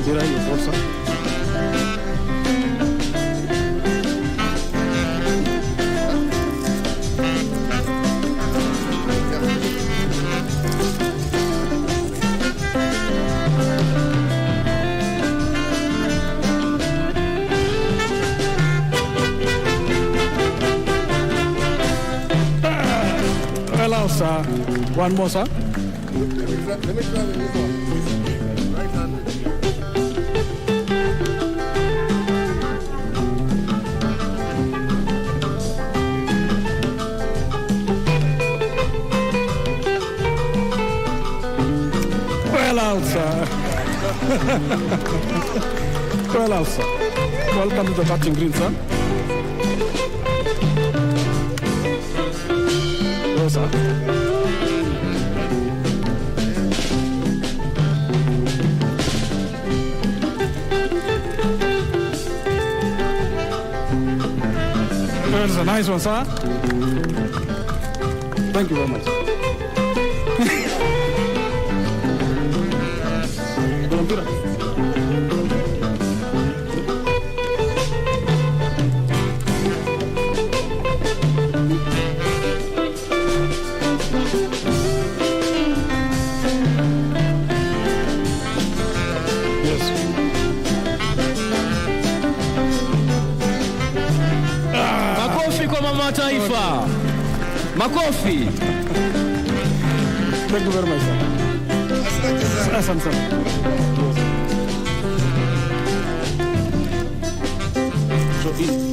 Njĩra ĩyo, sir. Well out, sir. One more, sir. Let me try, let me try with this one. Right-handed. Well out, sir. Well out, sir. Welcome to the batting green, sir. Rosa. That is a nice one, sir. Thank you very much. Kuna mpira. Yes. Ah. Makofi kwa Mama Taifa. Makofi. Thank you very much, sir. Asante sana. Yes. So easy.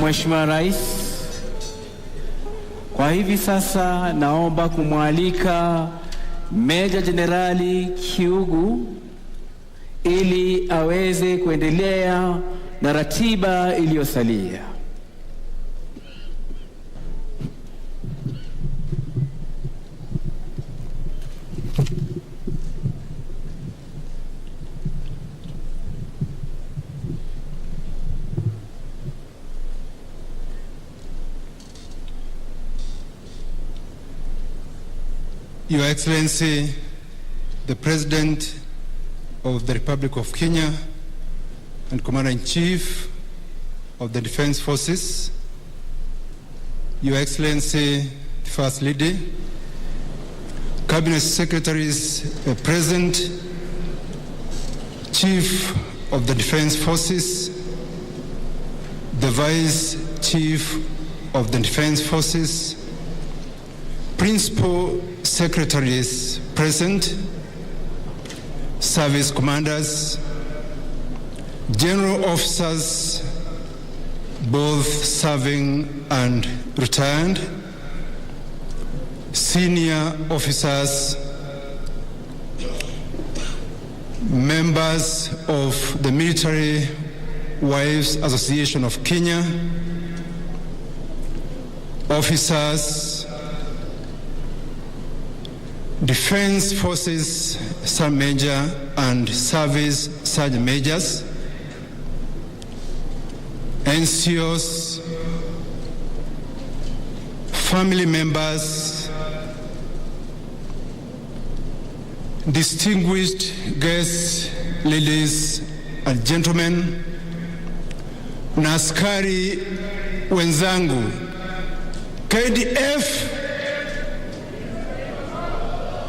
Mheshimiwa Rais, kwa hivi sasa naomba kumwalika Meja Jenerali Kiugu ili aweze kuendelea na ratiba iliyosalia. Your Excellency, the President of the Republic of Kenya and Commander-in-Chief of the Defense Forces, Your Excellency, the First Lady, Cabinet Secretaries, uh, present, Chief of the Defense Forces, the Vice Chief of the Defense Forces, Principal Secretaries present, service commanders, general officers, both serving and retired, senior officers, members of the Military Wives Association of Kenya, officers, Defense Forces Sergeant Major and Service Sergeant Majors, N C Os, family members, distinguished guests, ladies and gentlemen, na askari wenzangu, K D F,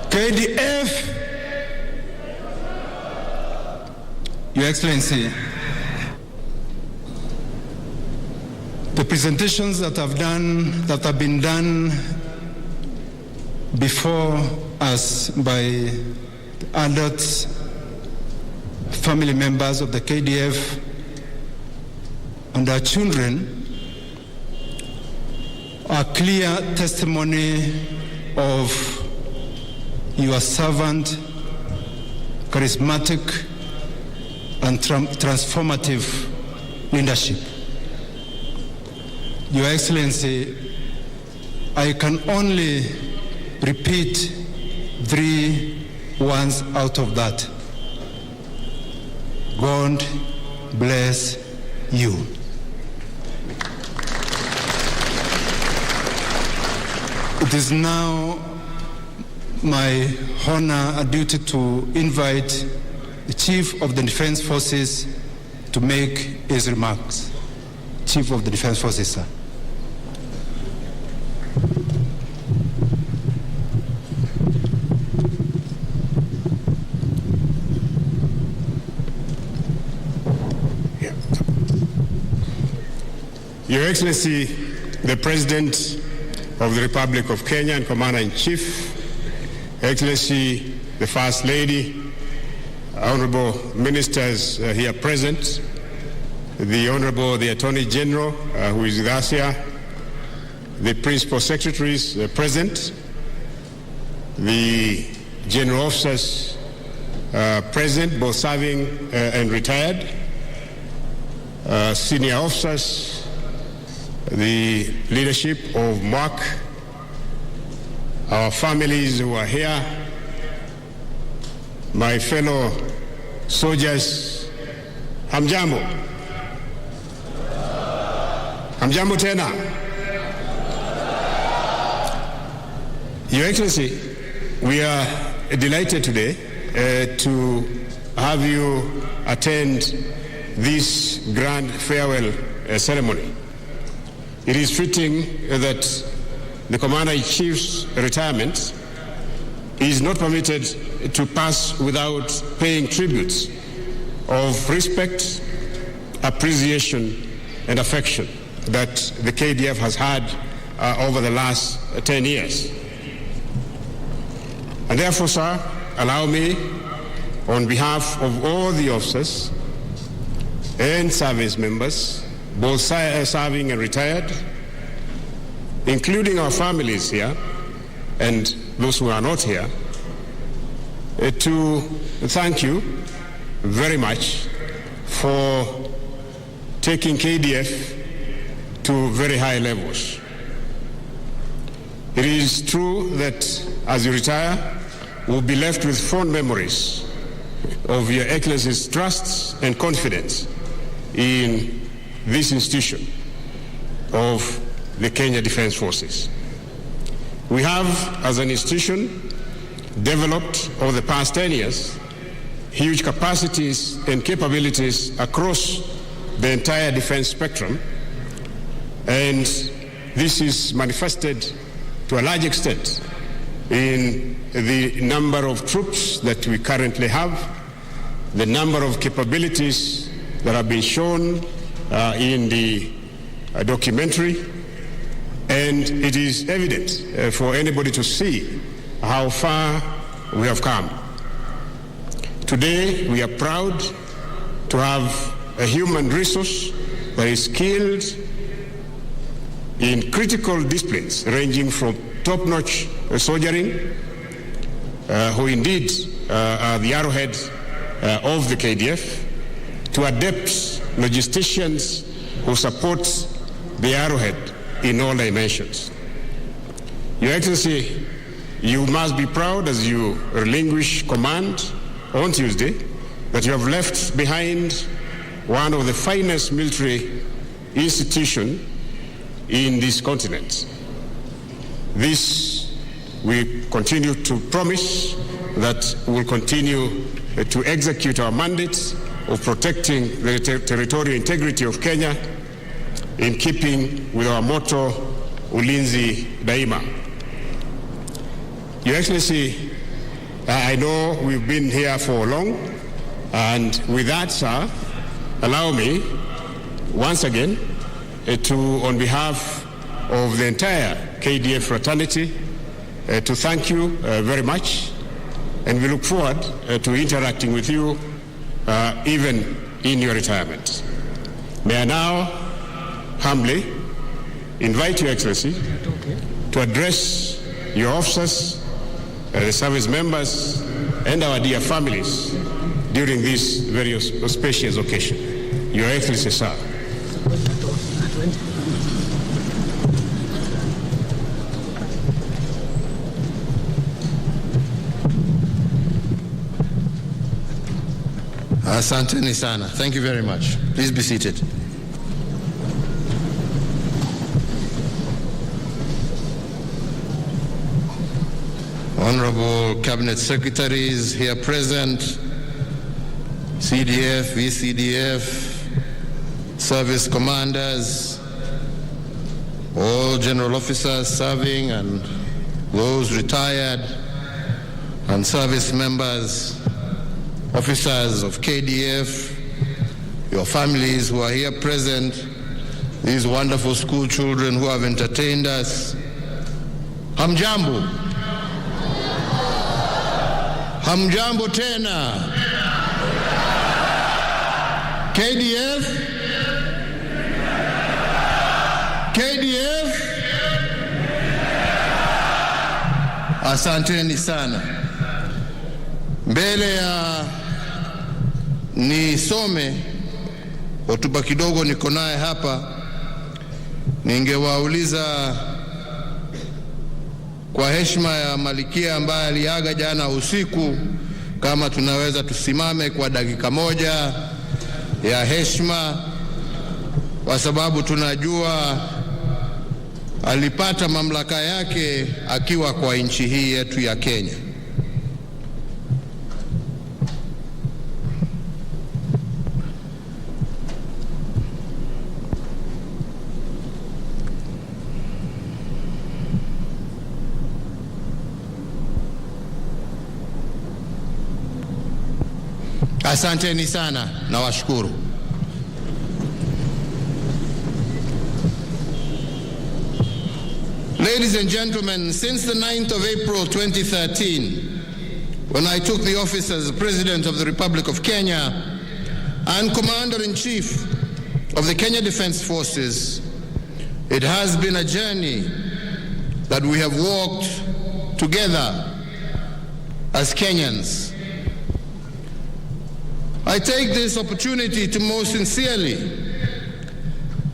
K D F, Your Excellency, the presentations that have done, that have been done before us by adults, family members of the K D F, and our children are clear testimony of your servant, charismatic, and tran-, transformative leadership. Your Excellency, I can only repeat three ones out of that. God bless you. It is now my honor and duty to invite the Chief of the Defense Forces to make his remarks. Chief of the Defense Forces, sir. Your Excellency, the President of the Republic of Kenya and Commander-in-Chief, Excellency, the First Lady, honorable ministers, uh, here present, the Honorable, the Attorney General, uh, who is with us here, the principal secretaries, uh, present, the general officers, uh, present, both serving, uh, and retired, uh, senior officers, the leadership of MWAC, our families who are here, my fellow soldiers, hamjambo. Hamjambo tena. Your Excellency, we are delighted today, uh, to have you attend this grand farewell, uh, ceremony. It is fitting that the Commander-in-Chief's retirement is not permitted to pass without paying tributes of respect, appreciation, and affection that the K D F has had, uh, over the last ten years. And therefore, sir, allow me, on behalf of all the officers and service members, both si-, uh, serving and retired, including our families here and those who are not here, uh, to thank you very much for taking K D F to very high levels. It is true that as you retire, we'll be left with fond memories of Your Excellency's trust and confidence in this institution of the Kenya Defence Forces. We have, as an institution, developed over the past ten years huge capacities and capabilities across the entire defence spectrum, and this is manifested to a large extent in the number of troops that we currently have, the number of capabilities that have been shown, uh, in the, uh, documentary, and it is evident, uh, for anybody to see how far we have come. Today, we are proud to have a human resource that is skilled in critical disciplines ranging from top-notch, uh, soldiering, uh, who indeed, uh, are the arrowhead, uh, of the K D F, to adept logisticians who support the arrowhead in all dimensions. Your Excellency, you must be proud as you relinquish command on Tuesday that you have left behind one of the finest military institution in this continent. This, we continue to promise that we will continue, uh, to execute our mandate of protecting the ter-, territorial integrity of Kenya in keeping with our motto, Ulinzi Daima. Your Excellency, I know we've been here for long, and with that, sir, allow me once again, uh, to, on behalf of the entire K D F fraternity, uh, to thank you, uh, very much, and we look forward, uh, to interacting with you, uh, even in your retirement. May I now humbly invite Your Excellency to address your officers, uh, the service members, and our dear families during this very aus-, auspicious occasion. Your Excellency, sir. Asanteni sana. Thank you very much. Please be seated. Honorable Cabinet Secretaries here present, C D F, V C D F, service commanders, all general officers serving and those retired, and service members, officers of K D F, your families who are here present, These wonderful school children who have entertained us. Hamjambo. Hamjambo tena. K D F. K D F. Asanteni sana. Mbele ya nisome hotuba kidogo niko naye hapa, ningewauliza kwa heshima ya Malkia ambaye aliaga jana usiku, kama tunaweza tusimame kwa dakika moja ya heshima, kwa sababu tunajua alipata mamlaka yake akiwa kwa nchi hii yetu ya Kenya. Asanteni sana, nawashukuru. Ladies and gentlemen, since the ninth of April twenty thirteen, when I took the office as President of the Republic of Kenya and Commander-in-Chief of the Kenya Defence Forces, it has been a journey that we have walked together as Kenyans. I take this opportunity to most sincerely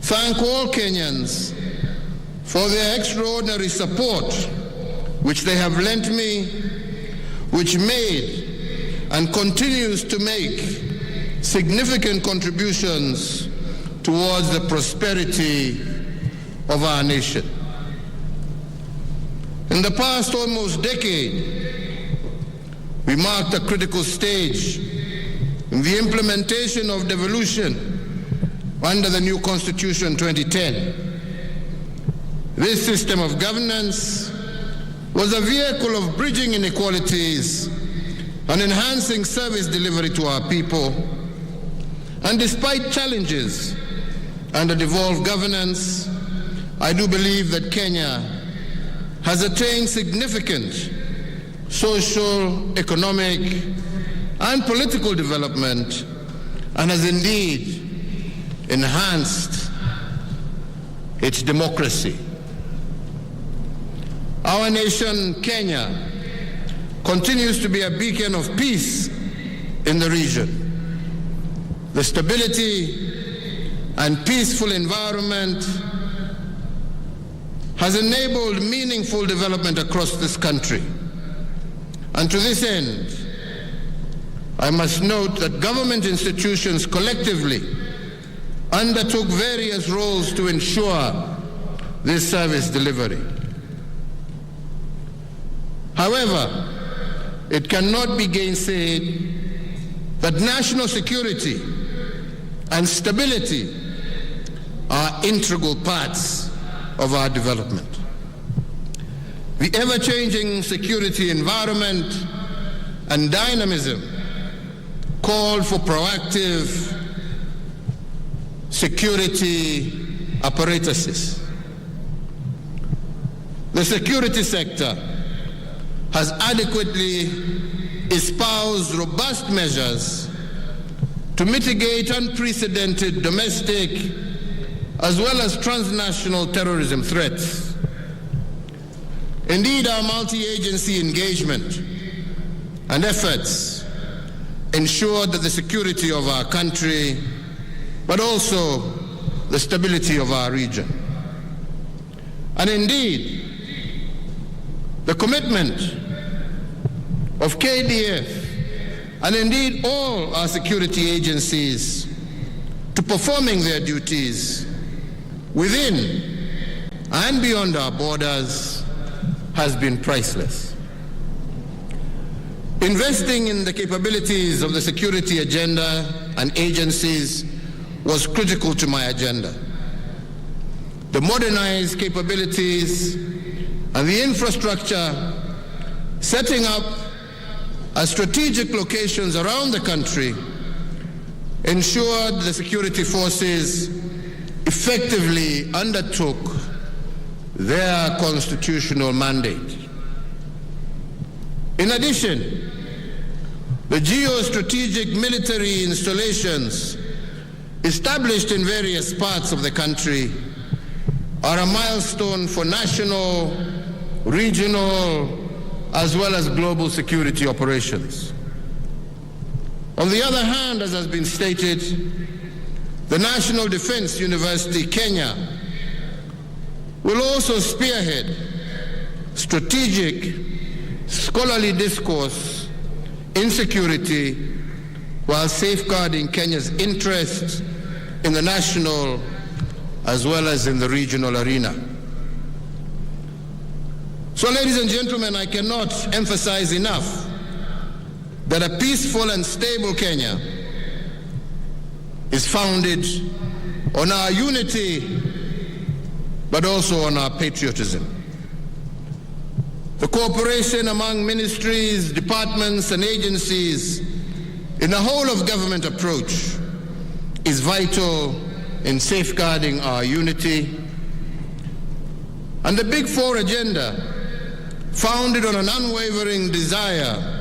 thank all Kenyans for their extraordinary support which they have lent me, which made and continues to make significant contributions towards the prosperity of our nation. In the past almost decade, we marked a critical stage in the implementation of devolution under the new Constitution twenty ten. This system of governance was a vehicle of bridging inequalities and enhancing service delivery to our people. And despite challenges under devolved governance, I do believe that Kenya has attained significant social, economic, and political development, and has indeed enhanced its democracy. Our nation, Kenya, continues to be a beacon of peace in the region. The stability and peaceful environment has enabled meaningful development across this country. And to this end, I must note that government institutions collectively undertook various roles to ensure this service delivery. However, it cannot be gainsaid that national security and stability are integral parts of our development. The ever-changing security environment and dynamism called for proactive security apparatuses. The security sector has adequately espoused robust measures to mitigate unprecedented domestic as well as transnational terrorism threats. Indeed, our multi-agency engagement and efforts ensured that the security of our country, but also the stability of our region. And indeed, the commitment of K D F and indeed all our security agencies to performing their duties within and beyond our borders has been priceless. Investing in the capabilities of the security agenda and agencies was critical to my agenda. The modernized capabilities and the infrastructure setting up at strategic locations around the country ensured the security forces effectively undertook their constitutional mandate. In addition, the geostrategic military installations established in various parts of the country are a milestone for national, regional, as well as global security operations. On the other hand, as has been stated, the National Defense University, Kenya, will also spearhead strategic scholarly discourse in security while safeguarding Kenya's interests in the national as well as in the regional arena. So, ladies and gentlemen, I cannot emphasize enough that a peaceful and stable Kenya is founded on our unity, but also on our patriotism. The cooperation among ministries, departments, and agencies in the whole of government approach is vital in safeguarding our unity. And the Big Four agenda, founded on an unwavering desire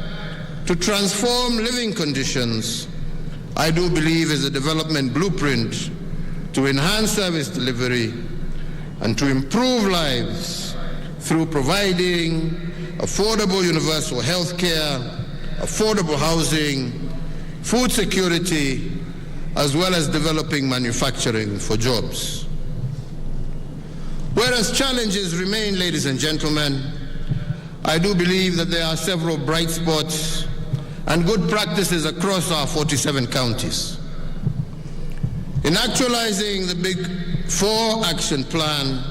to transform living conditions, I do believe is a development blueprint to enhance service delivery and to improve lives through providing affordable universal health care, affordable housing, food security, as well as developing manufacturing for jobs. Whereas challenges remain, ladies and gentlemen, I do believe that there are several bright spots and good practices across our forty-seven counties. In actualizing the Big Four action plan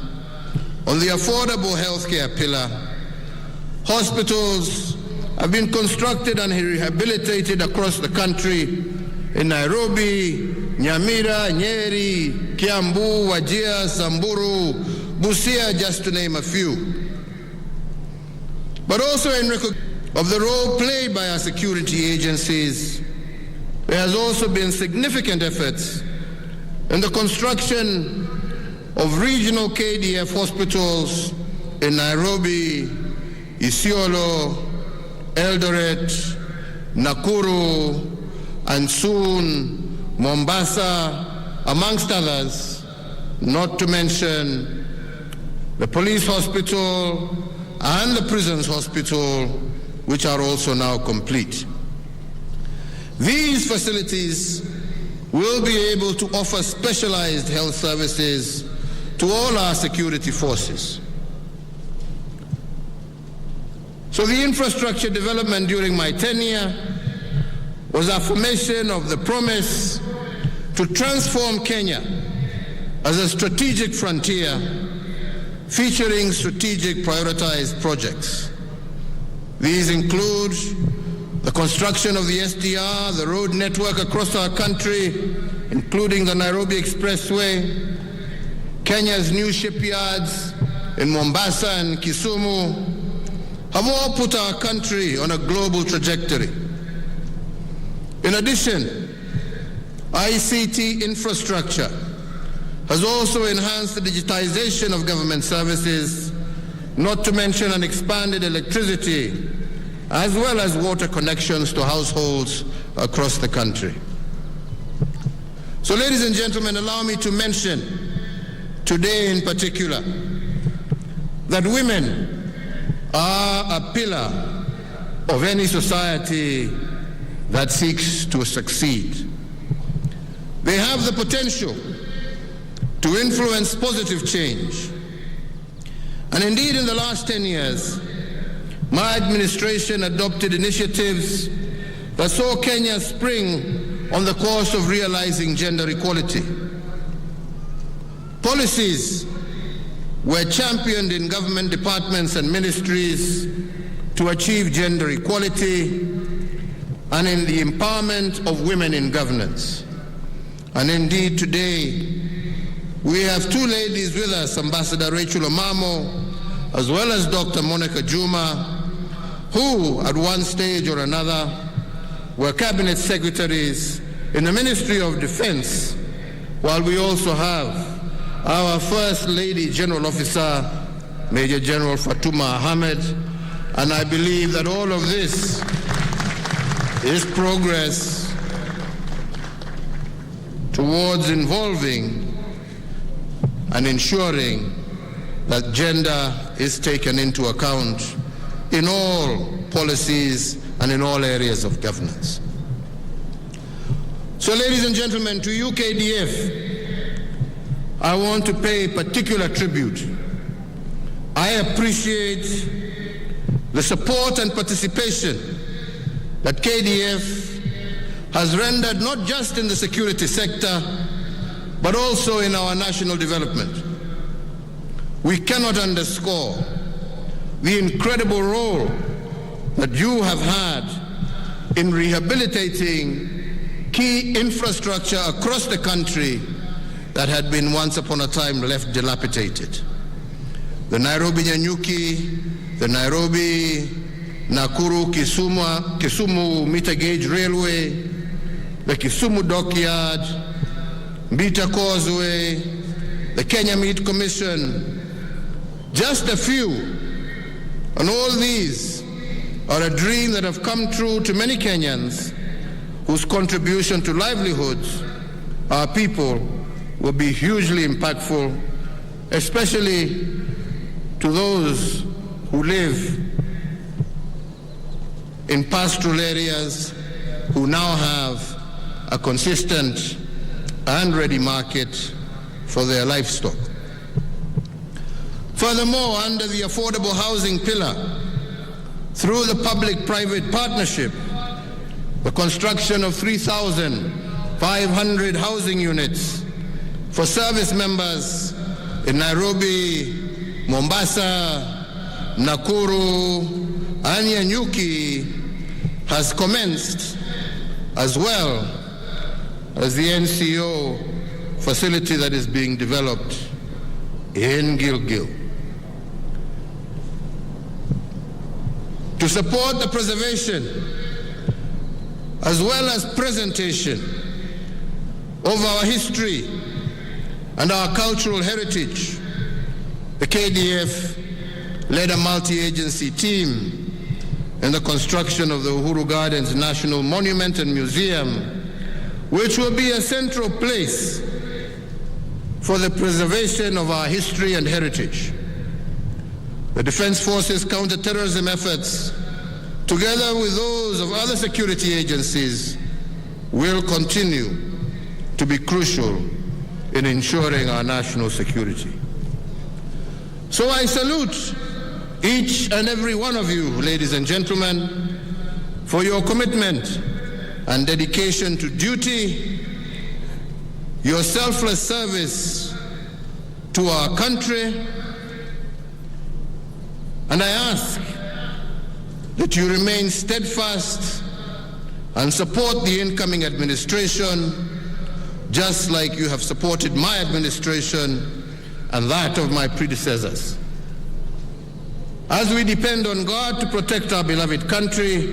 on the affordable healthcare pillar, hospitals have been constructed and rehabilitated across the country in Nairobi, Nyamira, Nyeri, Kiambu, Wajir, Samburu, Busia, just to name a few. But also in recognition of the role played by our security agencies, there has also been significant efforts in the construction of regional K D F hospitals in Nairobi, Isiolo, Eldoret, Nakuru, and soon Mombasa, amongst others, not to mention the police hospital and the prisons hospital, which are also now complete. These facilities will be able to offer specialized health services to all our security forces. So the infrastructure development during my tenure was affirmation of the promise to transform Kenya as a strategic frontier featuring strategic prioritized projects. These include the construction of the S D R, the road network across our country, including the Nairobi Expressway, Kenya's new shipyards in Mombasa and Kisumu, have all put our country on a global trajectory. In addition, I C T infrastructure has also enhanced the digitization of government services, not to mention an expanded electricity as well as water connections to households across the country. So, ladies and gentlemen, allow me to mention today in particular that women are a pillar of any society that seeks to succeed. They have the potential to influence positive change. And indeed, in the last ten years, my administration adopted initiatives that saw Kenya spring on the course of realizing gender equality. Policies were championed in government departments and ministries to achieve gender equality and in the empowerment of women in governance. And indeed, today, we have two ladies with us, Ambassador Rachel Omamo, as well as Doctor Monica Juma, who, at one stage or another, were cabinet secretaries in the Ministry of Defense, while we also have our First Lady General Officer, Major General Fatuma Ahmed, and I believe that all of this is progress towards involving and ensuring that gender is taken into account in all policies and in all areas of governance. So, ladies and gentlemen, to you, K D F, I want to pay particular tribute. I appreciate the support and participation that K D F has rendered not just in the security sector, but also in our national development. We cannot underscore the incredible role that you have had in rehabilitating key infrastructure across the country that had been once upon a time left dilapidated. The Nairobi Nanyuki, the Nairobi Nakuru Kisumu, Kisumu meter gauge railway, the Kisumu dockyard, Mbita Causeway, the Kenya Meat Commission, just a few. And all these are a dream that have come true to many Kenyans whose contribution to livelihoods, our people, will be hugely impactful, especially to those who live in pastoral areas who now have a consistent and ready market for their livestock. Furthermore, under the affordable housing pillar, through the public-private partnership, the construction of three thousand five hundred housing units for service members in Nairobi, Mombasa, Nakuru, and Nanyuki has commenced, as well as the N C O facility that is being developed in Gilgil. To support the preservation as well as presentation of our history and our cultural heritage, the K D F led a multi-agency team in the construction of the Uhuru Gardens National Monument and Museum, which will be a central place for the preservation of our history and heritage. The Defense Forces counter-terrorism efforts, together with those of other security agencies, will continue to be crucial in ensuring our national security. So I salute each and every one of you, ladies and gentlemen, for your commitment and dedication to duty, your selfless service to our country, and I ask that you remain steadfast and support the incoming administration, just like you have supported my administration and that of my predecessors. As we depend on God to protect our beloved country,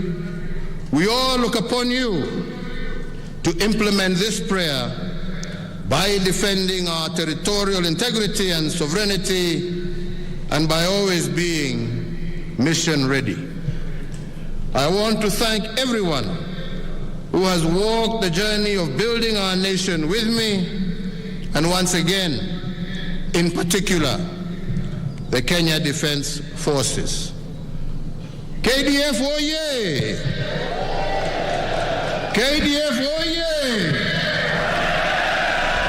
we all look upon you to implement this prayer by defending our territorial integrity and sovereignty and by always being mission ready. I want to thank everyone who has walked the journey of building our nation with me, and once again, in particular, the Kenya Defense Forces. K D F oye! K D F oye!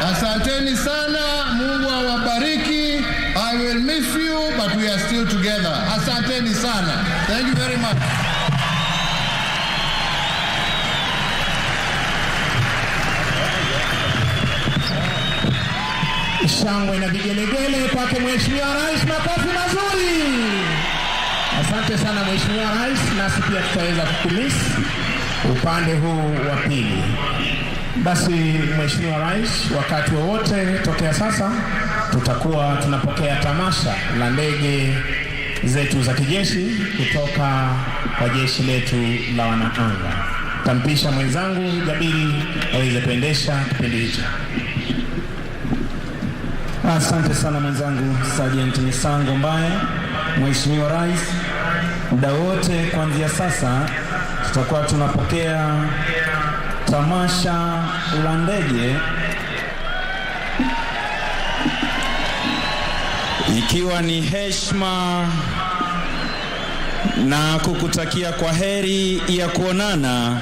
Asanteni sana, Mungu awabariki. I will miss you, but we are still together. Asanteni sana. Thank you very much. Shangwe na vigelegele kwake Mheshimiwa Rais, makofi mazuri. Asante sana Mheshimiwa Rais, nasi pia tutaweza kukumiss upande huu wa pili. Basi Mheshimiwa Rais, wakati wowote tokea sasa tutakuwa tunapokea tamasha la ndege zetu za kijeshi kutoka kwa jeshi letu la wanaanga. Tampisha mwenzangu Jabiri aweze kuendesha kipindi hicho. Asante sana mwenzangu Sergeant Misango Mbae. Mheshimiwa Rais, muda wote kuanzia sasa tutakuwa tunapokea tamasha la ndege, ikiwa ni heshima na kukutakia kwa heri ya kuonana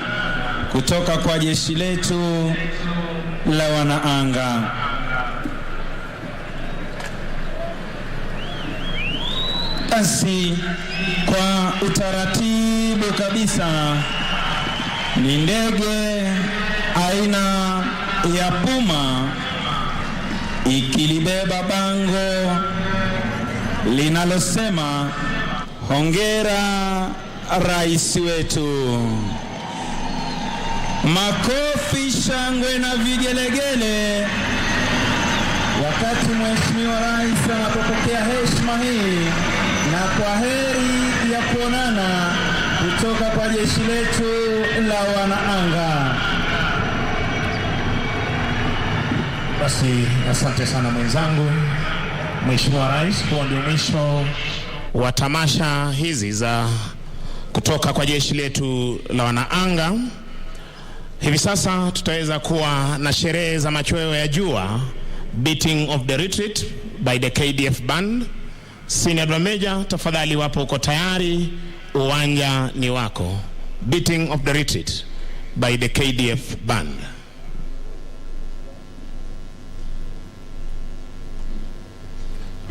kutoka kwa jeshi letu la wanaanga. Basi, kwa utaratibu kabisa, ni ndege aina ya Puma ikilibeba bango linalosema, "Hongera, Rais wetu." Makofi, shangwe na vigelegele wakati Mheshimiwa Rais anapopokea heshima hii na kwa heri ya kuonana kutoka kwa jeshi letu la wanaanga. Basi, asante sana mwenzangu. Mheshimiwa Rais, huo ndio mwisho wa tamasha hizi za kutoka kwa jeshi letu la wanaanga. Hivi sasa tutaweza kuwa na sherehe za machweo ya jua, beating of the retreat by the K D F band. Senior Drum Major, tafadhali, wapo uko tayari, uwanja ni wako. Beating of the retreat by the K D F band.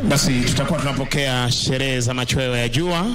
Basi tutakuwa tunapokea sherehe za machweo ya jua.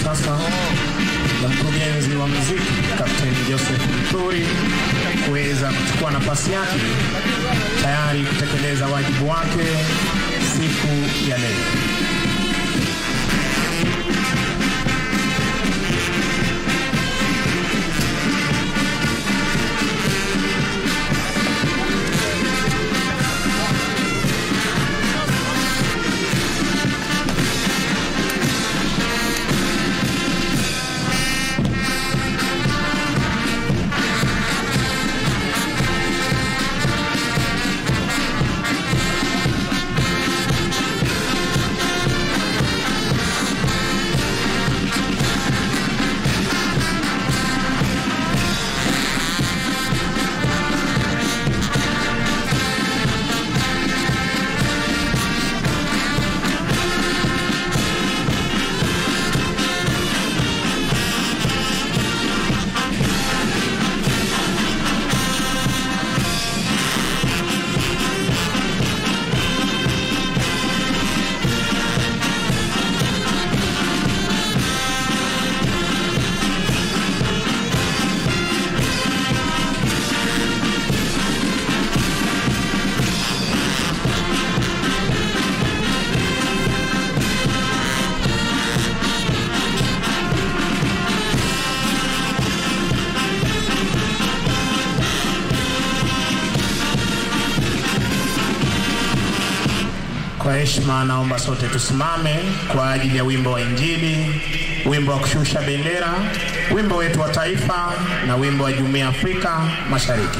Sasa na mkurugenzi wa muziki, Kapteni Joseph Mturi, kuweza kuchukua nafasi yake, tayari kutekeleza wajibu wake siku ya leo. Kwa heshima, naomba sote tusimame kwa ajili ya wimbo wa Injili, wimbo wa kushusha bendera, wimbo wetu wa taifa na wimbo wa Jumuiya ya Afrika Mashariki.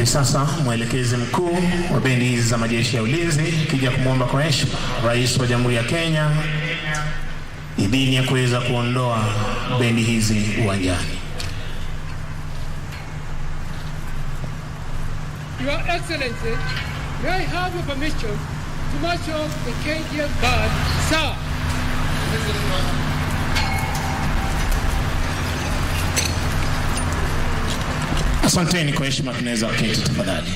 Sasa mwelekezi mkuu wa bendi hizi za majeshi ya ulinzi akija kumwomba kwa heshima Rais wa Jamhuri ya Kenya idhini ya kuweza kuondoa bendi hizi uwanjani. Your Excellency, may I have your permission to march off the K D F Guard, sir? Asanteni, kwa heshima tunaweza kuketi tafadhali.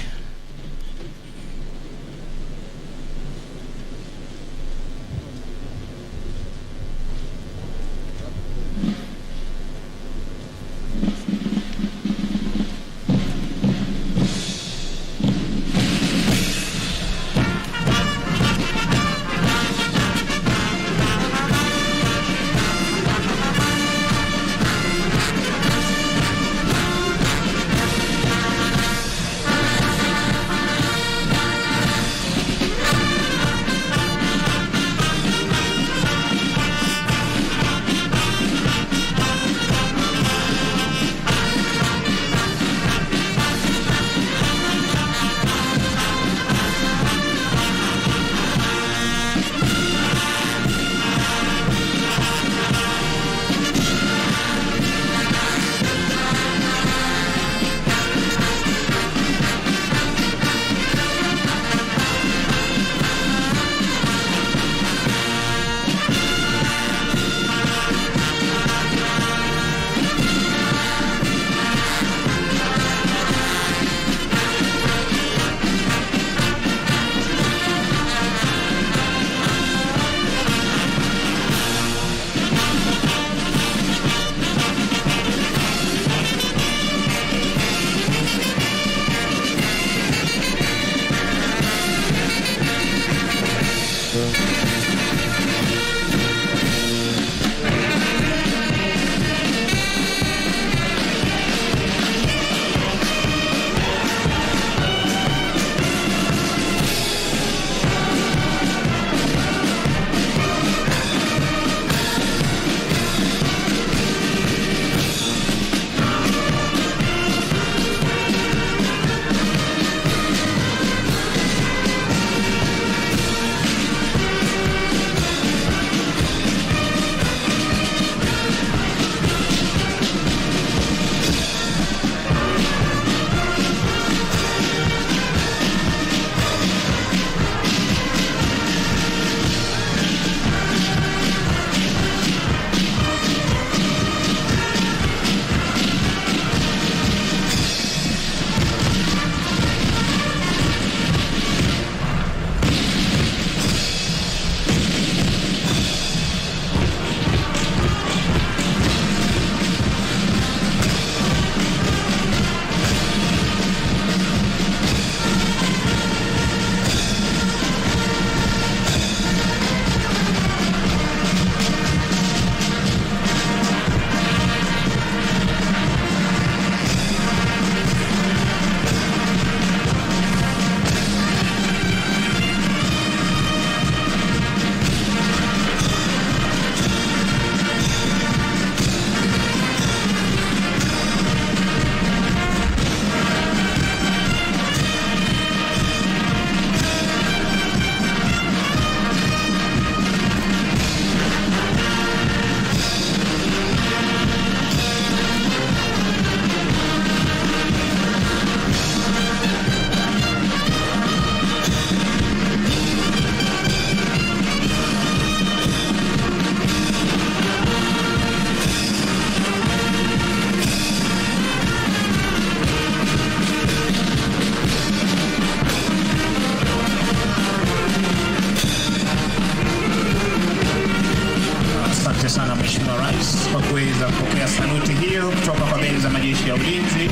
Asante sana Mheshimiwa Rais kwa kuweza kupokea saluti hiyo kutoka kwa bendi za majeshi ya ulinzi,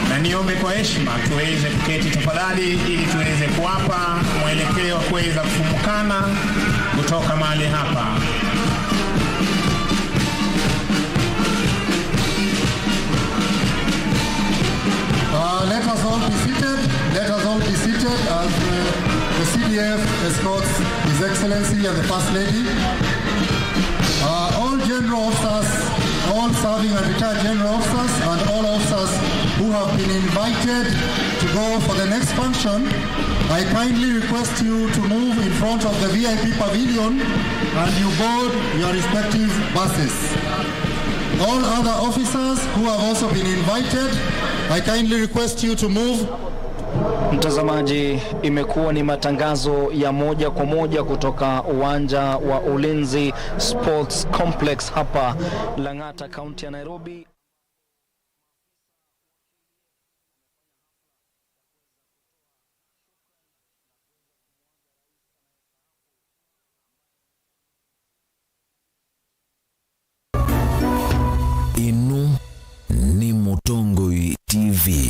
na niombe kwa heshima tuweze kuketi tafadhali, ili tuweze kuwapa mwelekeo wa kuweza kufumukana kutoka mahali hapa. Uh, let us all be seated. Let us all be seated as, uh, the C D F escorts His Excellency and the First Lady. Uh, all general officers, all serving and retired general officers, and all officers who have been invited to go for the next function, I kindly request you to move in front of the V I P pavilion and you board your respective buses. All other officers who have also been invited, I kindly request you to move. Mtazamaji, imekuwa ni matangazo ya moja kwa moja kutoka uwanja wa Ulinzi Sports Complex hapa Lang'ata, kaunti ya Nairobi. Ĩno